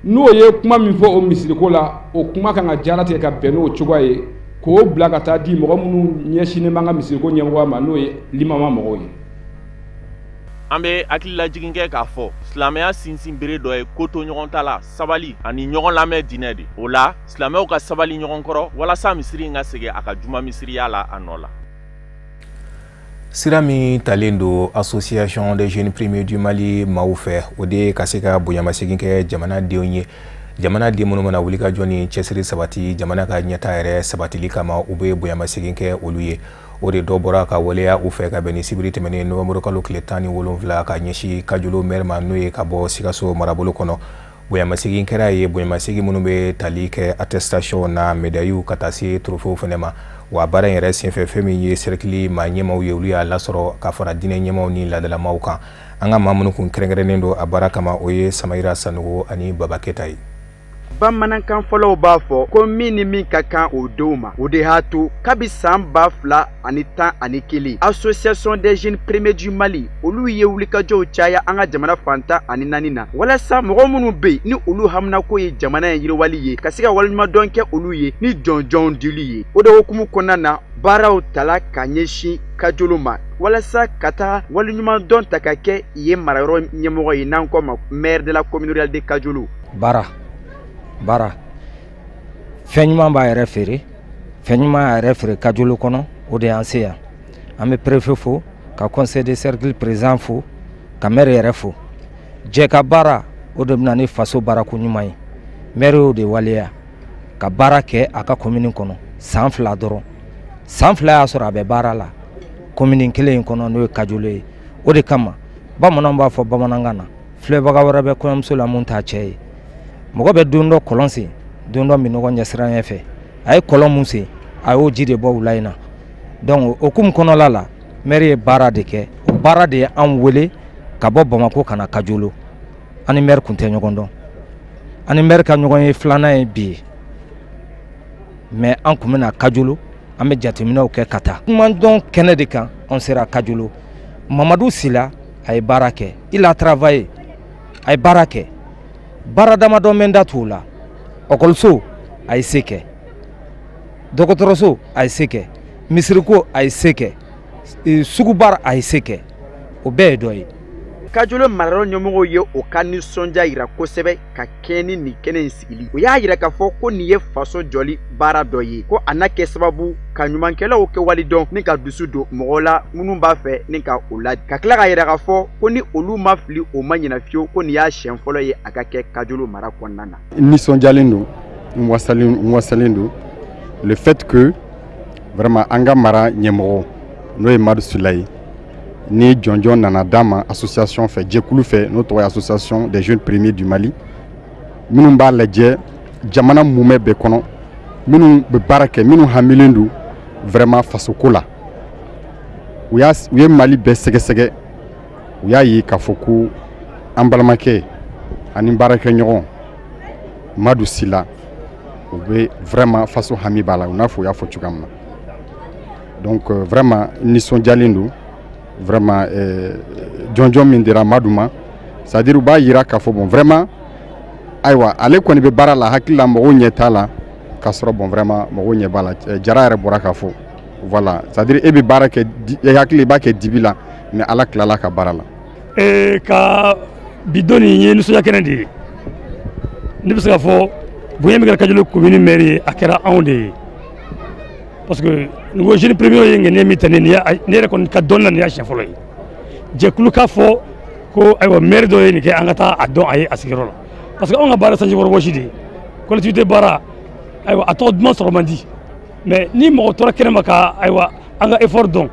n'o ye kuma min fɔ o misiriko la, o kuma kan ka jaratigɛ ka bɛn n'o cogoya ye, k'o bila ka taa di mɔgɔ minnu ɲɛsinnen b'an ka misiriko ɲɛmɔgɔya ma, n'o ye limama mɔgɔw ye. An bɛ hakililajigin kɛ k'a fɔ Silamɛya sinsin bere dɔ ye ko to ɲɔgɔn ta la, sabali ani ɲɔgɔn lamɛn diinɛ de. O la, silamɛw ka sabali ɲɔgɔn kɔrɔ walasa misiri in ka segin a ka juma misiriya la a nɔ la. Sira min talen don Association des jeunes premiers du Mali maaw fɛ, o de ye ka se ka bonyamasegin kɛ jamanadenw ye, jamanaden minnu mana wuli ka jɔ ni cɛsiri sabati jamana ka ɲɛta yɛrɛ sabatili kama, u bɛ bonyamasegin kɛ olu ye. O de dɔ bɔra ka waleya u fɛ ka bɛn ni sibiri tɛmɛnen novembre kalo tile 17 ka ɲɛsin Kajolo maire ma, n'o ye ka bɔ Sikaso marabolo kɔnɔ. Bonyamasegin kɛra ye, bonyamasegin minnu bɛ tali kɛ attestation na, médailles, ka taa se trophée fana ma. Wa baara in yɛrɛ senfɛ, fɛn min ye cercle maa ɲɛmaw ye, olu y'a lasɔrɔ ka fara diinɛ ɲɛmaw ni laadalamaw kan. An ka maa minnu kun kɛrɛnkɛrɛnnen don a baara kama, o ye Samayira Sanogo ani Baba Keta ye. Bamanankan fɔlɔw b'a fɔ ko min ni min ka kan o denw ma. O de y'a to kabi san 2011, Association des jeunes premiers du Mali olu ye wulikajɔw caya an ka jamana fan 14 na, walasa mɔgɔ minnu bɛ yen ni olu haminako ye jamana in yiriwali ye, ka se ka waleɲumandɔn kɛ olu ye ni jɔnjɔnw dili ye. O de hukumu kɔnɔna na, baaraw tala ka ɲɛsin Kajolo ma walasa ka taa waleɲumandɔn ta ka kɛ yen marayɔrɔ ɲɛmɔgɔ ye, n'an ko ma maire de la commune rurale de Kajolo. Baara fɛn ɲuman b'a yɛrɛ feere, fɛn ɲuman y'a yɛrɛ feere Kajolo kɔnɔ, o de y'an se yan. An bɛ préfet fo, ka conseil de cercle président fo, ka maire yɛrɛ fo. Jɛ ka baara, o de bɛna ni faso baarako ɲuman ye. Maire y'o de waleya ka baara kɛ a ka commune kɔnɔ san 2 dɔrɔn. San 2 y'a sɔrɔ a bɛ baara la commune kelen in kɔnɔ, n'o ye Kajolo ye. O de kama bamananw b'a fɔ bamanankan na, filɛbaga wɛrɛ bɛ kɔɲɔmuso la mun t'a cɛ ye. Mɔgɔ bɛ don dɔ kɔlɔn sen, don dɔ minɔgɔ ɲɛsiranɲɛ fɛ. A ye kɔlɔn mun sen, a y'o ji de bɔ wula in na. Donc o hukumu kɔnɔla la, maire ye baara de kɛ. O baara de ye an wele ka bɔ Bamako ka na Kajolo. An ni maire kun tɛ ɲɔgɔn dɔn, an ni maire ka ɲɔgɔn ye filanan ye bi ye, mais an kun bɛna Kajolo, an bɛ jateminɛw kɛ ka taa kumandɔn kɛnɛ de kan. An sera Kajolo, Mamadu Sila a ye baara kɛ, il a travaillé, a ye baara kɛ. Baara damadɔ mɛn da t'o la. Ɔkɔliso a ye se kɛ, dɔgɔtɔrɔso a ye se kɛ, misiriko a ye se kɛ, sugubaara a ye se kɛ, o bɛɛ ye dɔ ye. Kajolo marayɔrɔ ɲɛmɔgɔw ye o ka nisɔndiya yira kosɛbɛ ka kɛɲɛ ni nin kɛnɛ in sigili. O y'a yira k'a fɔ ko nin ye faso jɔli baara dɔ ye, ko a na kɛ sababu ka ɲumankɛlaw kɛwale dɔn ni ka dusu don mɔgɔw la minnu b'a fɛ ni ka o la, ka tila k'a yira k'a fɔ ko ni olu ma fili o ma ɲina fiyewu, ko nin y'a siɲɛ fɔlɔ ye a ka kɛ Kajolo mara kɔnɔna na. Nisɔndiyalen don, n wasalen don le fait que vraiment an ka mara ɲɛmɔgɔ, n'o ye Madu Sila ye, ni jɔnjɔn nana d'a ma association fɛ, jɛkulu fɛ, n'o tɔgɔ ye Association des jeunes premiers du Mali, minnu b'a lajɛ jamana mumɛ bɛɛ kɔnɔ, minnu bɛ baara kɛ, minnu hamilen don vraiment fasoko la. U ye Mali bɛɛ sɛgɛsɛgɛ, u y'a ye k'a fɔ ko an balimakɛ ani baarakɛɲɔgɔn Madu Sila, u bɛ vraiment faso hami b'a la, u n'a fɔ u y'a fɔ cogoya min na. Donc vraiment nisɔndiyalen don vraiment jɔnjɔn min dira Madu ma, c'est à dire u b'a yira k'a fɔ bon vraiment ayiwa ale kɔni bɛ baara la, hakili la mɔgɔw ɲɛ t'a la, k'a sɔrɔ bon vraiment mɔgɔw ɲɛ b'a la. Jara yɛrɛ bɔra k'a fɔ voilà, c'est à dire e bɛ baara kɛ, e hakili i b'a kɛ dibi la, mais Ala tilala ka baara la. Ka bi don nin ye nisɔndiya kɛnɛ de ye. Ne bɛ se k'a fɔ bonya min kɛra Kajolo commune maire ye, a kɛra anw de ye, parce que nin ko jeune premier ye ŋaniya min ta, ne yɛrɛ kɔni ka dɔn na, nin y'a siɲɛ fɔlɔ ye. Jɛkulu k'a fɔ ko ayiwa maire dɔ ye nin kɛ, an ka taa a dɔn a ye a sigiyɔrɔ la, parce que anw ka baara sanjikɔrɔ wɔsi de ye, collectivité baara, ayiwa a tɔgɔ duman sɔrɔ man di, mais ni mɔgɔ tora kɛnɛma ka ayiwa an ka effort dɔn,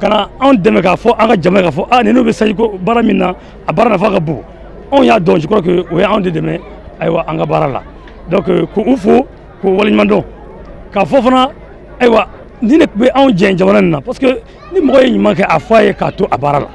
ka na anw dɛmɛ k'a fɔ an ka jama ye k'a fɔ ninnu bɛ sanjiko baara min na, a baara nafa ka bon, anw y'a dɔn, je crois que o ye anw de dɛmɛ ayiwa an ka baara la. Donc k'u fo, k'u waleɲuman dɔn, k'a fɔ fana ayiwa ni ne tun bɛ anw jɛ jamana nin na, parce que ni mɔgɔ ye ɲuman kɛ, a fɔ a ye k'a to a baara la.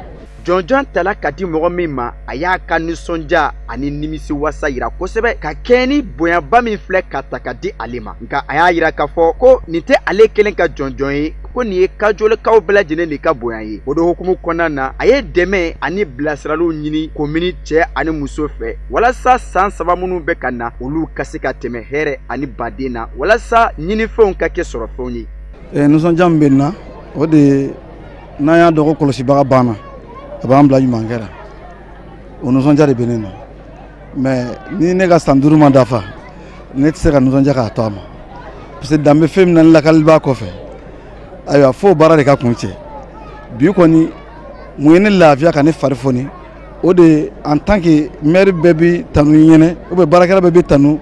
Jɔnjɔn tala ka di mɔgɔ min ma, a y'a ka nisɔndiya ani nimisi wasa yira kosɛbɛ ka kɛɲɛ ni bonyaba min filɛ ka ta ka di ale ma. Nka a y'a yira k'a fɔ ko nin tɛ ale kelen ka jɔnjɔn ye, ko nin ye Kajolokaw bɛɛ lajɛlen de ka bonya ye. O de hukumu kɔnɔna na, a ye dɛmɛ ani bilasiraliw ɲini komini cɛ ani muso fɛ, walasa san 3 minnu bɛ ka na, olu ka se ka tɛmɛ hɛrɛ ani baden na, walasa ɲinifɛnw ka kɛ sɔrɔfɛnw ye. Nisɔndiya min bɛ n na, o de ye n'an y'a dɔn ko kɔlɔsibaga banna, a b'an bila ɲumankɛ la. O nisɔndiya de bɛ ne na, mais ni ne ka san 5 ma dafa, ne tɛ se ka nisɔndiya k'a to a ma, parce que danbe fɛn min na ni lakali b'a kɔfɛ, ayiwa fo baara de ka kun cɛ. Bi kɔni mun ye ne lafiya ka ne fari foni, o de en tant que maire bɛɛ bi tanu i ɲɛnɛ, ou bien baarakɛla bɛɛ bi tanu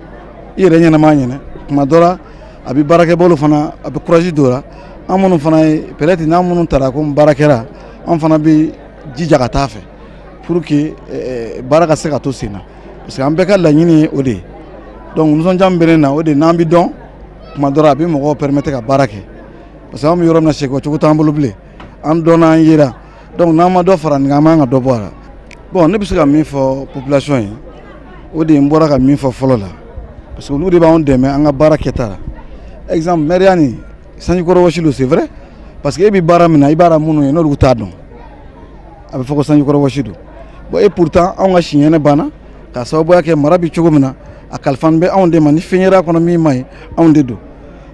i yɛrɛ ɲɛnama ɲɛnɛ. Tuma dɔ la a bɛ baarakɛbolo fana, a bɛ courage don o la. An minnu fana ye peut-être n'an minnu taara ko baarakɛla, an fana bɛ jija ka taa fɛ pour que baara ka se ka to sen na, parce que an bɛɛ ka laɲini ye o de ye. Donc nisɔndiya min bɛ ne na, o de n'an bɛ dɔn tuma dɔ la a bɛ mɔgɔw permettre ka baara kɛ, parce que an bɛ yɔrɔ min na sɛkɔ cogo t'an bolo bilen, an dɔnna an yera, donc n'an ma dɔ fara nin kan, an man kan ka dɔ bɔ a la. Bon, ne bɛ se ka min fɔ population ye, o de ye n bɔra ka min fɔ fɔlɔ la, parce que olu de b'anw dɛmɛ an ka baara kɛta la. Exemple, maire nin sanjikɔrɔ wɔsi don, c'est vrai, parce que e bɛ baara min na, i b'a la minnu ye n'olu t'a dɔn, a bɛ fɔ ko sanjikɔrɔ wɔsi don. Bon, et pourtant anw ka siɲɛnɛ banna k'a sababuya kɛ mara bɛ cogo min na, a kalifa bɛ anw de ma, ni fɛn yera kɔnɔ min ma ɲi, anw de don.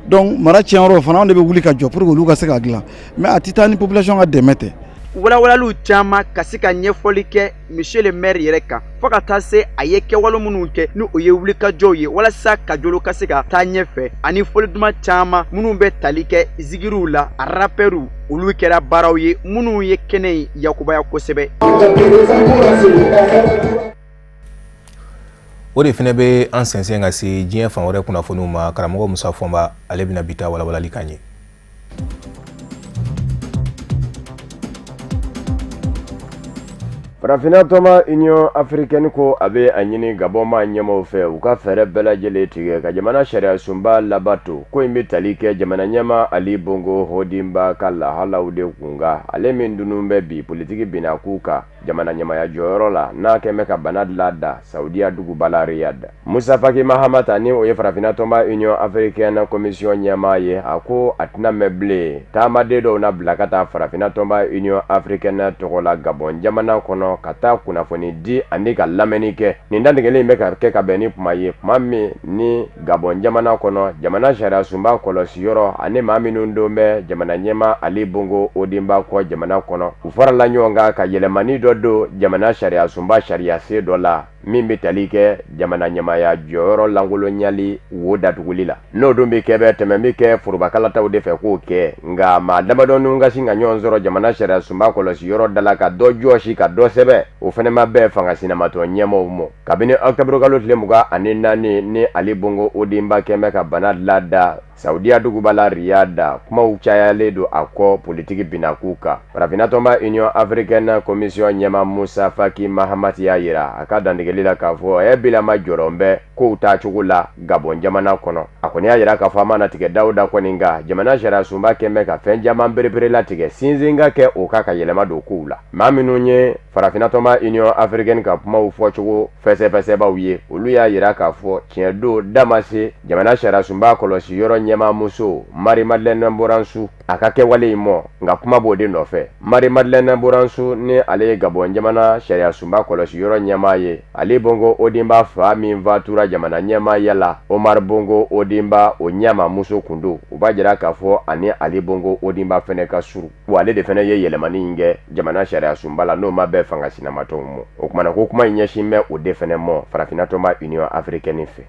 Donc mara tiɲɛ yɔrɔ fana, anw de bɛ wuli ka jɔ pour que olu ka se ka dilan, mais a tɛ taa ni population ka dɛmɛ tɛ. Walawalaliw caman ka se ka ɲɛfɔli kɛ monsieur le maire yɛrɛ kan, fo ka taa se a ye kɛwale minnu kɛ ni o ye wulikajɔw ye walasa Kajolo ka se ka taa ɲɛfɛ, ani fɔli duman caman minnu bɛ tali kɛ zigiriw la, a rapɛriw, olu kɛra baaraw ye minnu ye kɛnɛ in yakubaya kosɛbɛ. O de fana bɛ an sɛnsɛn ka se diɲɛ fan wɛrɛ kunnafoniw ma. Karamɔgɔ Musa Fɔnba, ale bɛna bi ta walawalali k'an ye. Farafinna tɔnba Union africaine ko a bɛ a ɲini Gabon maa ɲɛmaaw fɛ u ka fɛɛrɛ bɛɛ lajɛlen tigɛ ka jamana sariya sunba labato. Ko in bɛ tali kɛ jamana ɲɛmaa Ali Bongo Ondimba ka lahalaw de kunkan, ale min dunun bɛ bi politiki binakun kan jamana ɲɛmaaya jɔyɔrɔ la, n'a kɛn bɛ ka bana lada Saudiya duguba la Riyad. Musa Faki Mahamat, ni o ye farafinna tɔnba Union africaine commission ɲɛmaa ye, a ko a tɛna mɛn bilen taamaden dɔw na bila ka taa farafinna tɔnba Union africaine tɔgɔ la Gabon jamana kɔnɔ ka taa kunnafoni di ani ka lamɛnni kɛ. Nin dantigɛli in bɛ ka kɛ ka bɛn ni kuma ye, kuma min ni Gabon jamana kɔnɔ jamana sariya sunba kɔlɔsiyɔrɔ ani maa minnu don bɛ jamana ɲɛmaa Ali Bongo Ondimba kɔ jamana kɔnɔ, u farala ɲɔgɔn kan ka yɛlɛmani dɔ don jamana sariya sunba sariya sen dɔ la min bɛ tali kɛ jamana ɲɛmaaya jɔyɔrɔ lankolonyali wo datuguli la. N'o dun bɛ kɛ bɛ tɛmɛ bɛ kɛ forobakalataw de fɛ k'o kɛ, nka maa damadɔninw ka sin ka ɲɔgɔn sɔrɔ jamana sariya sunba kɔlɔsi yɔrɔ da la ka dɔ jɔsi ka dɔ sɛbɛn, o fana ma bɛn fanga sinamatɔ ɲɛmaaw ma. Kabini octobre kalo tile 24 ni Ali Bongo Ondimba kɛn bɛ ka bana lada Saudiya duguba la Riyad, kumaw cayalen don a kɔ politiki binakun kan. Farafinna tɔnba Union africaine commission ɲɛmaa Musa Faki Mahamat y'a yira a ka dantigɛli la k'a fɔ ɛ bilama jɔrɔ bɛ kow taacogo la Gabon jamana kɔnɔ. A kɔni y'a yira k'a fɔ a mana tigɛ dawuda kɔni kan, jamana sariya sunba kɛn bɛ ka fɛn caman berepere latigɛ sinsin ka kɛ o kan ka yɛlɛma don kow la. Maa minnu ye farafinna tɔnba Union africaine ka kumaw fɔcogo fɛsɛfɛsɛbaw ye, olu y'a yira k'a fɔ tiɲɛ don da ma se jamana sariya sunba kɔlɔsi yɔrɔ ɲɛmaa muso Marie Madeleine Boransou a ka kɛwale in mɔ, nka kuma b'o de nɔfɛ. Marie Madeleine Boransou ni ale ye Gabon jamana sariya sunba kɔlɔsi yɔrɔ ɲɛmaa ye, Ali Bongo Ondimba fa min fatura jamana ɲɛmaaya la Omar Bongo Ondimba o ɲɛmaa muso kun don. U b'a jira k'a fɔ ani Ali Bongo Ondimba fɛnɛ ka surun, wa ale de fɛnɛ ye yɛlɛmani in kɛ jamana sariya sunba la n'o ma bɛn fanga sinamatɔnw ma. O kumana ko kuma in ɲɛsin bɛ o de fɛnɛ mɔ farafinna tɔnba Union africaine fɛ.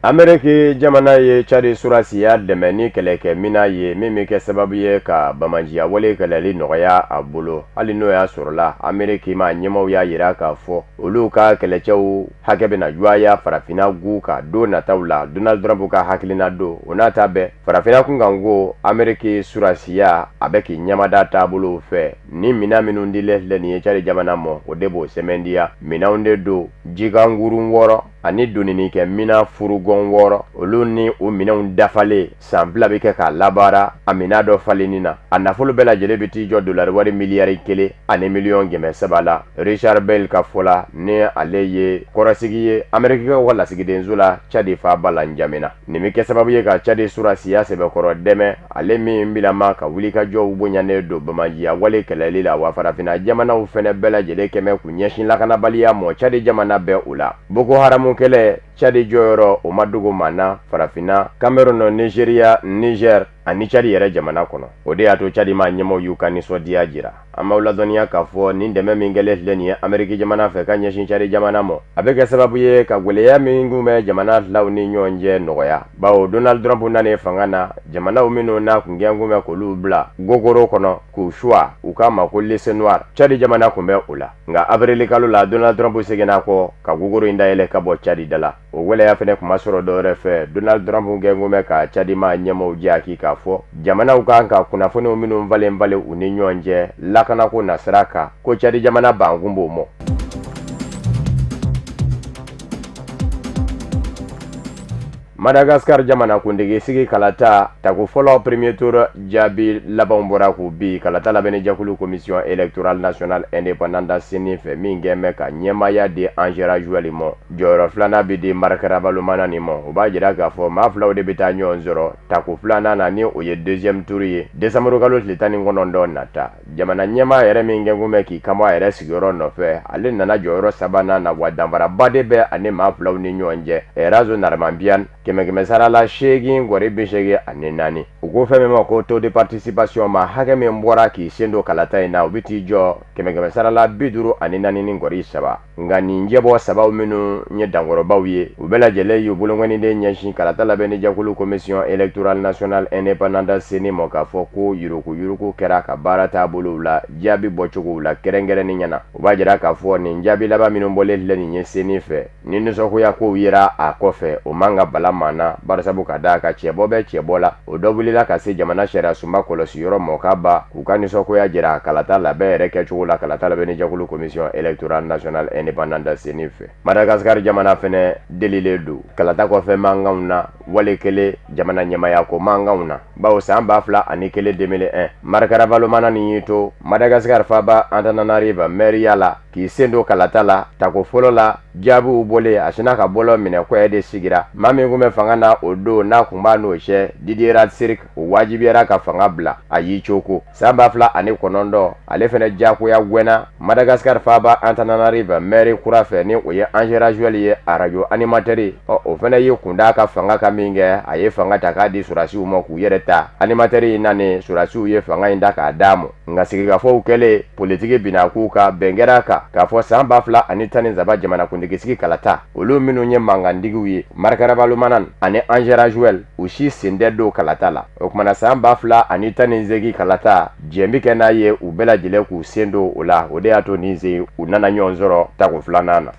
Ameriki jamana ye Tchad surasiya dɛmɛ ni kɛlɛkɛminan ye min bɛ kɛ sababu ye ka bamajiya wale kɛlɛli nɔgɔya a bolo, hali n'o y'a sɔrɔla Ameriki ma ɲɛmaaw y'a yira k'a fɔ olu ka kɛlɛcɛw hakɛ bɛna juguya farafinna gu ka don nataw la. Donald Trump ka hakilina don o n'a ta bɛɛ farafinna kunkanko Ameriki surasiya a bɛ k'i ɲɛmada taabolo fɛ ni minan minnu dilen filɛ nin ye Tchad jamana ma, o de b'o sɛmɛndiya. Minanw de don jikankurun 6 ani doninikɛ minan furugɔn 6, olu ni o minɛnw dafalen san 2 bɛ kɛ k'a labaara a minan dɔ falenni na. A nafolo bɛɛ lajɛlen bɛ t'i jɔ dolari wari miliyari 1 ani miliyɔn 300 la. Richard Bell ka fɔ la, ni ale ye kɔrɔsigi ye Amerikikaw ka lasigidenso la Tchad faaba la N'Djamena. Nin bɛ kɛ sababu ye ka Tchad surasiya sɛbɛkɔrɔ dɛmɛ, ale min bilama ka wulikajɔw bonyanen don bamajiya wale kɛlɛli la, wa farafinna jamanaw fɛnɛ bɛɛ lajɛlen kɛmɛ k'u ɲɛsin lakanabaliya mɔ Tchad jamana bɛɛ o la. Boko Haram kɛlɛ Tchad jɔyɔrɔ o ma dogo maa na Farafinna, Cameroun, Nigeria, Niger ani Tchad yɛrɛ jamana kɔnɔ. O de y'a to Tchad maa ɲɛmaaw y'u ka nisɔndiya jira. An b'aw ladɔnniya k'a fɔ nin dɛmɛ min kɛlen filɛ nin ye Ameriki jamana fɛ ka ɲɛsin Tchad jamana ma, a bɛ kɛ sababu ye ka gwɛlɛya min tun bɛ jamana filaw ni ɲɔgɔn cɛ nɔgɔya, bawo Donald Trump nanen fanga na, jamanaw minnu n'a kun kɛn kun bɛ k'olu bila gogoro kɔnɔ k'u suwa u k'a ma ko liste noire, Tchad jamana kun bɛ o la. Nka avril kalo la, Donald Trump seginna kɔ ka gogoro in dayɛlɛ ka bɔ Tchad da la. O gwɛlɛya fɛnɛ kun ma sɔrɔ dɔwɛrɛ fɛ, Donald Trump kɛn kun bɛ ka Tchad maa ɲɛmaaw jaki k'a fɔ jamanaw kan ka kunnafoniw minnu falen falen u ni ɲɔgɔn cɛ lakanako nasira kan, ko Tchad jamana bankun b'o mɔ. Madagascar jamana kuntigi sigi kalata tako fɔlɔ premier tour jaabi labanw bɔra k'u bi kalata labɛnni jɛkulu commission électorale nationale indépendante CENI fɛ min kɛn bɛ ka ɲɛmaaya di Andry Rajoelina ma. Jɔyɔrɔ filanan bɛ di Marc Ravalomanana ma. O b'a jira k'a fɔ maa filaw de bɛ taa ɲɔgɔn sɔrɔ tako filanan na, ni o ye deuxième tour ye décembre kalo tile 19 nata. Jamana ɲɛmaa yɛrɛ min kɛn kun bɛ k'i kanbɔ a yɛrɛ sigiyɔrɔ nɔfɛ, ale nana jɔyɔrɔ sabanan na, wa danfaraba de bɛ ani maa filaw ni ɲɔgɔn cɛ. Rajaonarimampianina 100 sara la 8.84. U ko fɛn min ma ko taux de participation, ma hakɛ min bɔra k'i sen don kalata in na, u bɛ t'i jɔ 100 sara la 54.3. Nka nin jɛbɔ sabaw minnu ye dankɔrɔbaw ye, u bɛɛ lajɛlen y'u bolonkɔniden ɲɛsin kalata labɛnni jɛkulu commission électorale nationale indépendante CENI ma k'a fɔ ko yuruguyurugu kɛra ka baara taabolow la, jaabi bɔcogow la kɛrɛnkɛrɛnnen ɲɛna. U b'a jira k'a fɔ nin jaabi laban minnu bɔlen filɛ nin ye CENI fɛ, ni nisɔngoya kow yera a kɔfɛ, o man ka bala maa na, barisabu ka d'a kan cɛbɔ bɛ cɛbɔ la. O dɔ wulila ka se jamana sariya sunba kɔlɔsi yɔrɔ mɔ ka ba k'u ka nisɔngoya jira kalata labɛn yɛrɛ kɛcogo la kalata labɛnni jɛkulu commission électorale nationale indépendante CENI fɛ. Madagascar jamana fɛnɛ delilen don kalata kɔfɛ mankanw na, wale kelen jamana ɲɛmaya ko mankanw na, bawo san 2001 2001 Marc Ravalomanana y'i to Madagascar faaba Antananarivo mɛriya la k'i sen don kalata la tako fɔlɔ la. Jaabiw bɔlen, a sinna ka bɔlɔ minɛ kɔyɛ de sigira. Maa min kun bɛ fanga na o don n'a kun b'a n'o cɛ, Didier Ratsiraka, o wajibiyara ka fanga bila, a y'i coko. San 2009 ale fɛnɛ jagoya gwɛnna Madagascar faaba Antananarivo mɛri kura fɛ, ni o ye Andry Rajoelina ye, arajo animateur. Ɔ o fɛnɛ y'i kun d'a ka fanga ka min kɛ, a ye fanga ta k'a di surasiw ma k'u yɛrɛ ta. Animateur in nanen, surasiw ye fanga in ta k'a d'a ma. Nka sigikafɔw kɛlen, politiki binna k'u kan, bɛn kɛra a kan k'a fɔ san 2013 jamana kuntigi sigi kalata, olu minnu ye mankantigiw ye, Marc Ravalomanana ani Andry Rajoelina, u si sen tɛ don kalata la. O kumana san 2018 kalata jɛn bɛ kɛ n'a ye, u bɛɛ lajɛlen k'u sen don o la. O de y'a to nin sen u nana ɲɔgɔn sɔrɔ tako filanan na.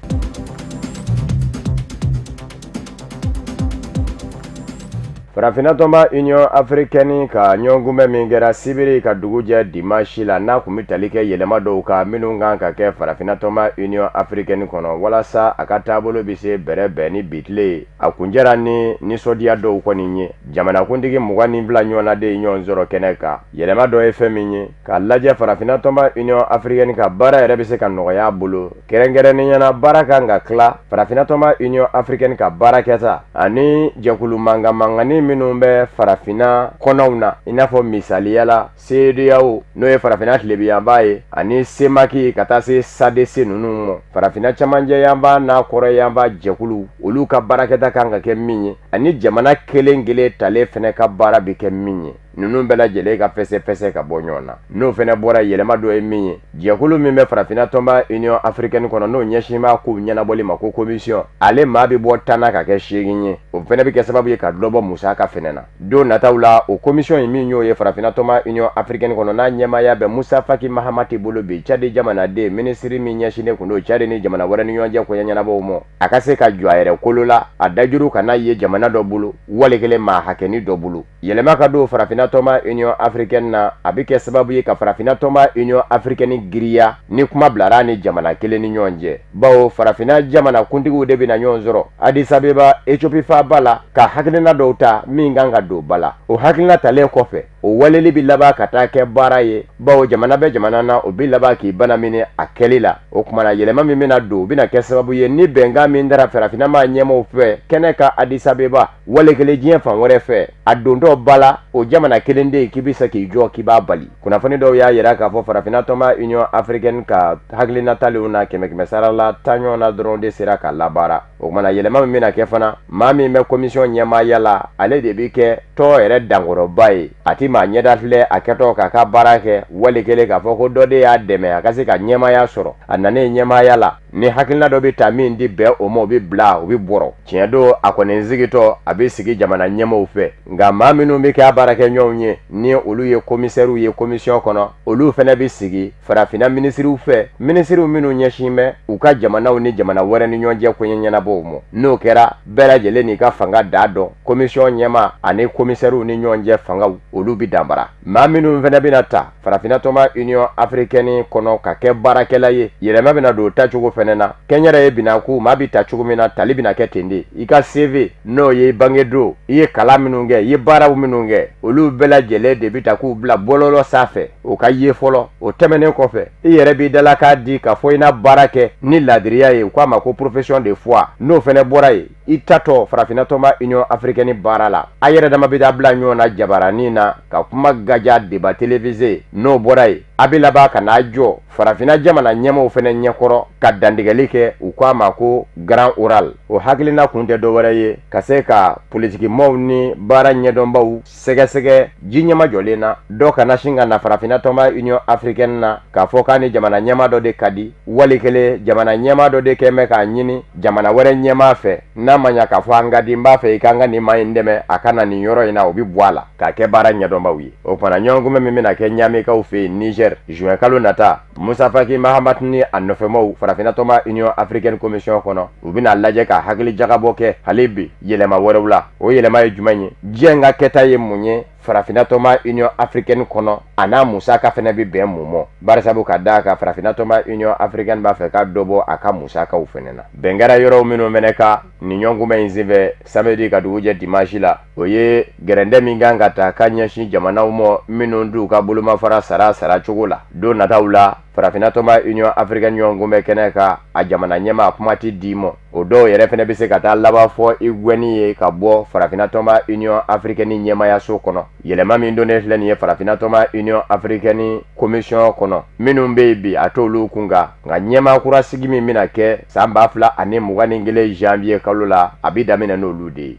Farafinna tɔnba Union africaine ka ɲɔgɔnkunbɛn min kɛra sibiri ka dugu jɛ dimanche la, n'a kun bɛ tali kɛ yɛlɛma dɔw kan minnu kan ka kɛ Farafinna tɔnba Union africaine kɔnɔ walasa a ka taabolo bɛ se bɛrɛ bɛn ni bi tile ye, a kuncɛra ni nisɔndiya dɔw kɔni ye. Jamanakuntigi 22 ɲɔgɔnna de ye ɲɔgɔn sɔrɔ kɛnɛ kan. Yɛlɛma dɔ ye fɛn min ye, k'a lajɛ Farafinna tɔnba Union africaine ka baara yɛrɛ bɛ se ka nɔgɔya a bolo, kɛrɛnkɛrɛnnenya la baara kan ka tila Farafinna tɔnba Union africaine ka baara kɛta ani jɛkulu mankan mankanni minnu bɛ Farafinna kɔnɔw na, i n'a fɔ misaliya la CEDEAO n'o ye Farafinna tilebinyanba ye, ani CEMAC ka taa se SADC ninnu ma. Farafinna camancɛ yanba n'a kɔrɔ yanba jɛkulu, olu ka baarakɛta kan ka kɛ min ye, ani jamana kelen kelen talen fɛnɛ ka baara bɛ kɛ min ye, ninnu bɛɛ lajɛlen ka fɛsɛ-fɛsɛ ka bɔ ɲɔgɔn na. N'o fɛnɛ bɔra, yɛlɛma dɔ ye min ye, jɛkulu min bɛ Farafinna tɔnba Union africaine kɔnɔ n'o ɲɛsin b'a kow ɲɛnabɔli ma ko commission, ale maa bɛ bɔ 10 na ka kɛ 8 ye. O fɛnɛ bɛ kɛ sababu ye ka dɔ bɔ musaka fɛnɛ na don nataw la. O commission in min y'o ye Farafinna tɔnba Union africaine kɔnɔ, n'a ɲɛmaaya bɛ Musa Faki Mahamati bolo bi, Tchad jamanaden minisiri min ɲɛsinnen kun don Tchad ni jamana wɛrɛ ni ɲɔgɔn cɛ koɲɛ ɲɛnabɔw ma, a ka se ka jɔ a yɛrɛ kolo la, a dajuru kana ye jamana dɔ bolo wali kelen maa hakɛni dɔ bolo. Yɛlɛma ka don Farafinna tɔnba Union africaine na, a bɛ kɛ sababu ye ka Farafinna tɔnba Union africaine giriya ni kuma bilara ni jamana kelen ni ɲɔgɔn cɛ, bawo Farafinna jamana kuntigiw de bɛna ɲɔgɔn sɔrɔ Addis Abeba Ethiopie faaba la ka hakilina dɔw ta min kan ka don ba la. O hakilina talen kɔfɛ, o waleli bɛ laban ka taa kɛ baara ye, bawo jamana bɛ jamana na, o bɛ laban k'i bana minɛ a kɛli la. O tuma na yɛlɛma min bɛna don, o bɛna kɛ sababu ye ni bɛnkan min dara farafinna maa ɲɛmaaw fɛ kɛnɛ kan Addis Abeba, wale kelen diɲɛ fan wɛrɛ fɛ, a dontɔ ba la o jamana kelen de ye k'i bɛ se k'i jɔ k'i b'a bali. Kunnafoni dɔw y'a yira k'a fɔ farafinna tɔnba Union africaine ka hakilina talenw na 100 sara la 10 ɲɔgɔn na dɔrɔn de sera ka labaara. O tuma na yɛlɛma min bɛna kɛ fana, maa min bɛ commission ɲɛmaaya la, ale de bɛ kɛ tɔn yɛrɛ dankɔrɔba ye. A ti maa ɲɛda filɛ a kɛtɔ k'a ka baara kɛ, wale kelen k'a fɔ ko dɔ de y'a dɛmɛ a ka se ka ɲɛmaaya sɔrɔ. A nanen ɲɛmaaya la, ni hakilina dɔ bɛ ta min di bɛn o ma, o bɛ bila, o bɛ bɔrɔ. Tiɲɛ don, a kɔni sigitɔ a bɛ sigi jamana ɲɛmaaw fɛ, nka maa minnu bɛ kɛ a baarakɛɲɔgɔnw ye, ni olu ye commissaires ye commission kɔnɔ, olu fana bɛ sigi farafinna minisiriw fɛ, minisiriw minnu ɲɛsin bɛ u ka jamanaw ni jamana wɛrɛ ni ɲɔgɔn cɛ koɲɛ ɲɛnabɔw ma. N'o kɛra, bɛɛ lajɛlen n'i ka fanga da dɔn, commission ɲɛmaa ani commissaires ni ɲɔgɔn cɛ fangaw, olu bɛ danbara. Maa minnu fana bɛna ta farafinna tɔnba Union africaine kɔnɔ ka kɛ baarakɛla ye, yɛlɛma bɛna don o tacogo fana na. Kɛnyɛrɛye binako, maa bɛ ta cogo min na, tali bɛna kɛ ten de. I ka CV, n'o ye bangedon, i ye kalan minnu kɛ, i ye baaraw minnu kɛ, olu bɛɛ lajɛlen de bɛ ta k'u bila bɔlɔlɔ sanfɛ, o ka ye fɔlɔ. O tɛmɛnen kɔfɛ, i yɛrɛ b'i dalakan di k'a fɔ i na baara kɛ ni ladiriya ye, u k'a ma ko profession de foi. N'o fana bɔra yen, i tatɔ farafinna tɔnba Union africaine baara la, a yɛrɛ dama bɛ taa bila ɲɔgɔn na jabaranin na ka kuma gaja débat télévisé. N'o bɔra yen, a bɛ laban ka n'a jɔ farafinna jamana ɲɛmaaw fana ɲɛkɔrɔ ka dantigɛli kɛ, u k'a ma ko grand oral. O hakilina kun tɛ dɔwɛrɛ ye ka se ka politikimaaw ni baara ɲɛdɔnbaw sɛgɛsɛgɛ ji ɲɛmajɔlen na, dɔ kana sin ka na farafinna tɔnba Union africaine na k'a fɔ k'a ni jamana ɲɛmaa dɔ de ka di, wali kelen jamana ɲɛmaa dɔ de kɛn bɛ k'a ɲini jamana wɛrɛ ɲɛmaa fɛ, n'a ma ɲa k'a fɔ an ka di, n b'a fɛ i k'an ka nin maa in dɛmɛ a ka na nin yɔrɔ in na, o bɛ bɔ a la k'a kɛ baara ɲɛdɔnbaw ye. O kumana ɲɔgɔnkunbɛn min bɛna kɛ Ɲamekaw fɛ yen Niger juin kalo nata, Musa Faki Mahamat ni a nɔfɛmaw farafinna tɔnba Union africaine commission kɔnɔ, u bɛna lajɛ ka hakili jagabɔ kɛ hali bi yɛlɛma wɛrɛw la. O yɛlɛma ye jumɛn ye? Diɲɛ ka kɛta ye mun ye farafinna tɔnba Union africaine kɔnɔ, a n'a musaka fana bɛ bɛn mun ma? Barisabu ka d'a kan farafinna tɔnba Union africaine b'a fɛ ka dɔ bɔ a ka musakaw fana na. Bɛn kɛra yɔrɔw minnu fana kan nin ɲɔgɔnkunbɛn in senfɛ samedi ka dugu jɛ dimanche la, o ye gɛrɛndɛ min kan ka ta ka ɲɛsin jamanaw ma minnu t'u ka bolomafara sara cogo la. Don nataw la, farafinna tɔnba Union africaine ɲɔgɔnkunbɛn kɛnɛ kan, a jamana ɲɛmaa kuma tɛ d'i ma. O dɔw yɛrɛ fana bɛ se ka taa laban fɔ i gɛnni ye ka bɔ farafinna tɔnba Union africaine ɲɛmaayaso kɔnɔ. Yɛlɛma min donnen filɛ nin ye farafinna tɔnba Union africaine commission kɔnɔ, minnu bɛ yen bi a t'olu kun kan, nka ɲɛmaa kura sigi min bɛna kɛ san 2021 janvier kalo la, a bɛ daminɛ n'olu de ye.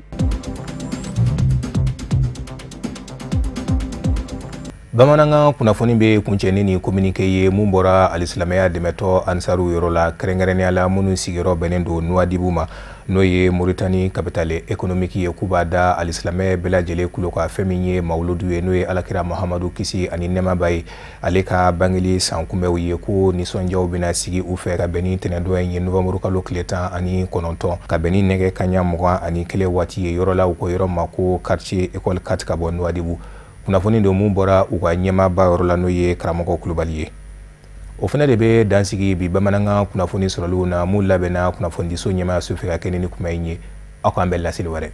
Bamanankan kunnafoni bɛ kuncɛ ni nin communiqué ye mun bɔra alisilamɛya dɛmɛtɔ ansaru yɔrɔ la, kɛrɛnkɛrɛnnenya la minnu sigiyɔrɔ bɛnnen don Nouadhibou ma, n'o ye Mauritanie capitale économique ye, k'u b'a da alisilamɛ bɛɛ lajɛlen kulo kan fɛn min ye mawuludu ye, n'o ye alakira Muhamadu kisi ani nɛɛma b'a ye, ale ka bangeli san kunbɛnw ye, ko nisɔndiyaw bɛna sigi u fɛ ka bɛn ni tɛnɛndon in ye novembre kalo tile 19 ka bɛn ni nɛgɛ kanɲɛ 21 waati ye yɔrɔ la, u ko yɔrɔ ma ko quartier école 4 ka bɔ Nouadhibou. Kunnafoni don mun bɔra u ka ɲɛmaaba yɔrɔ la, n'o ye karamɔgɔ Kulubali ye. O fana de bɛ dansigi bi bamanankan kunnafoni sɔrɔliw na mun labɛnna kunnafonidiso ɲɛmaayaso fɛ ka kɛ ni kuma in ye. Aw k'an bɛn laseli wɛrɛ.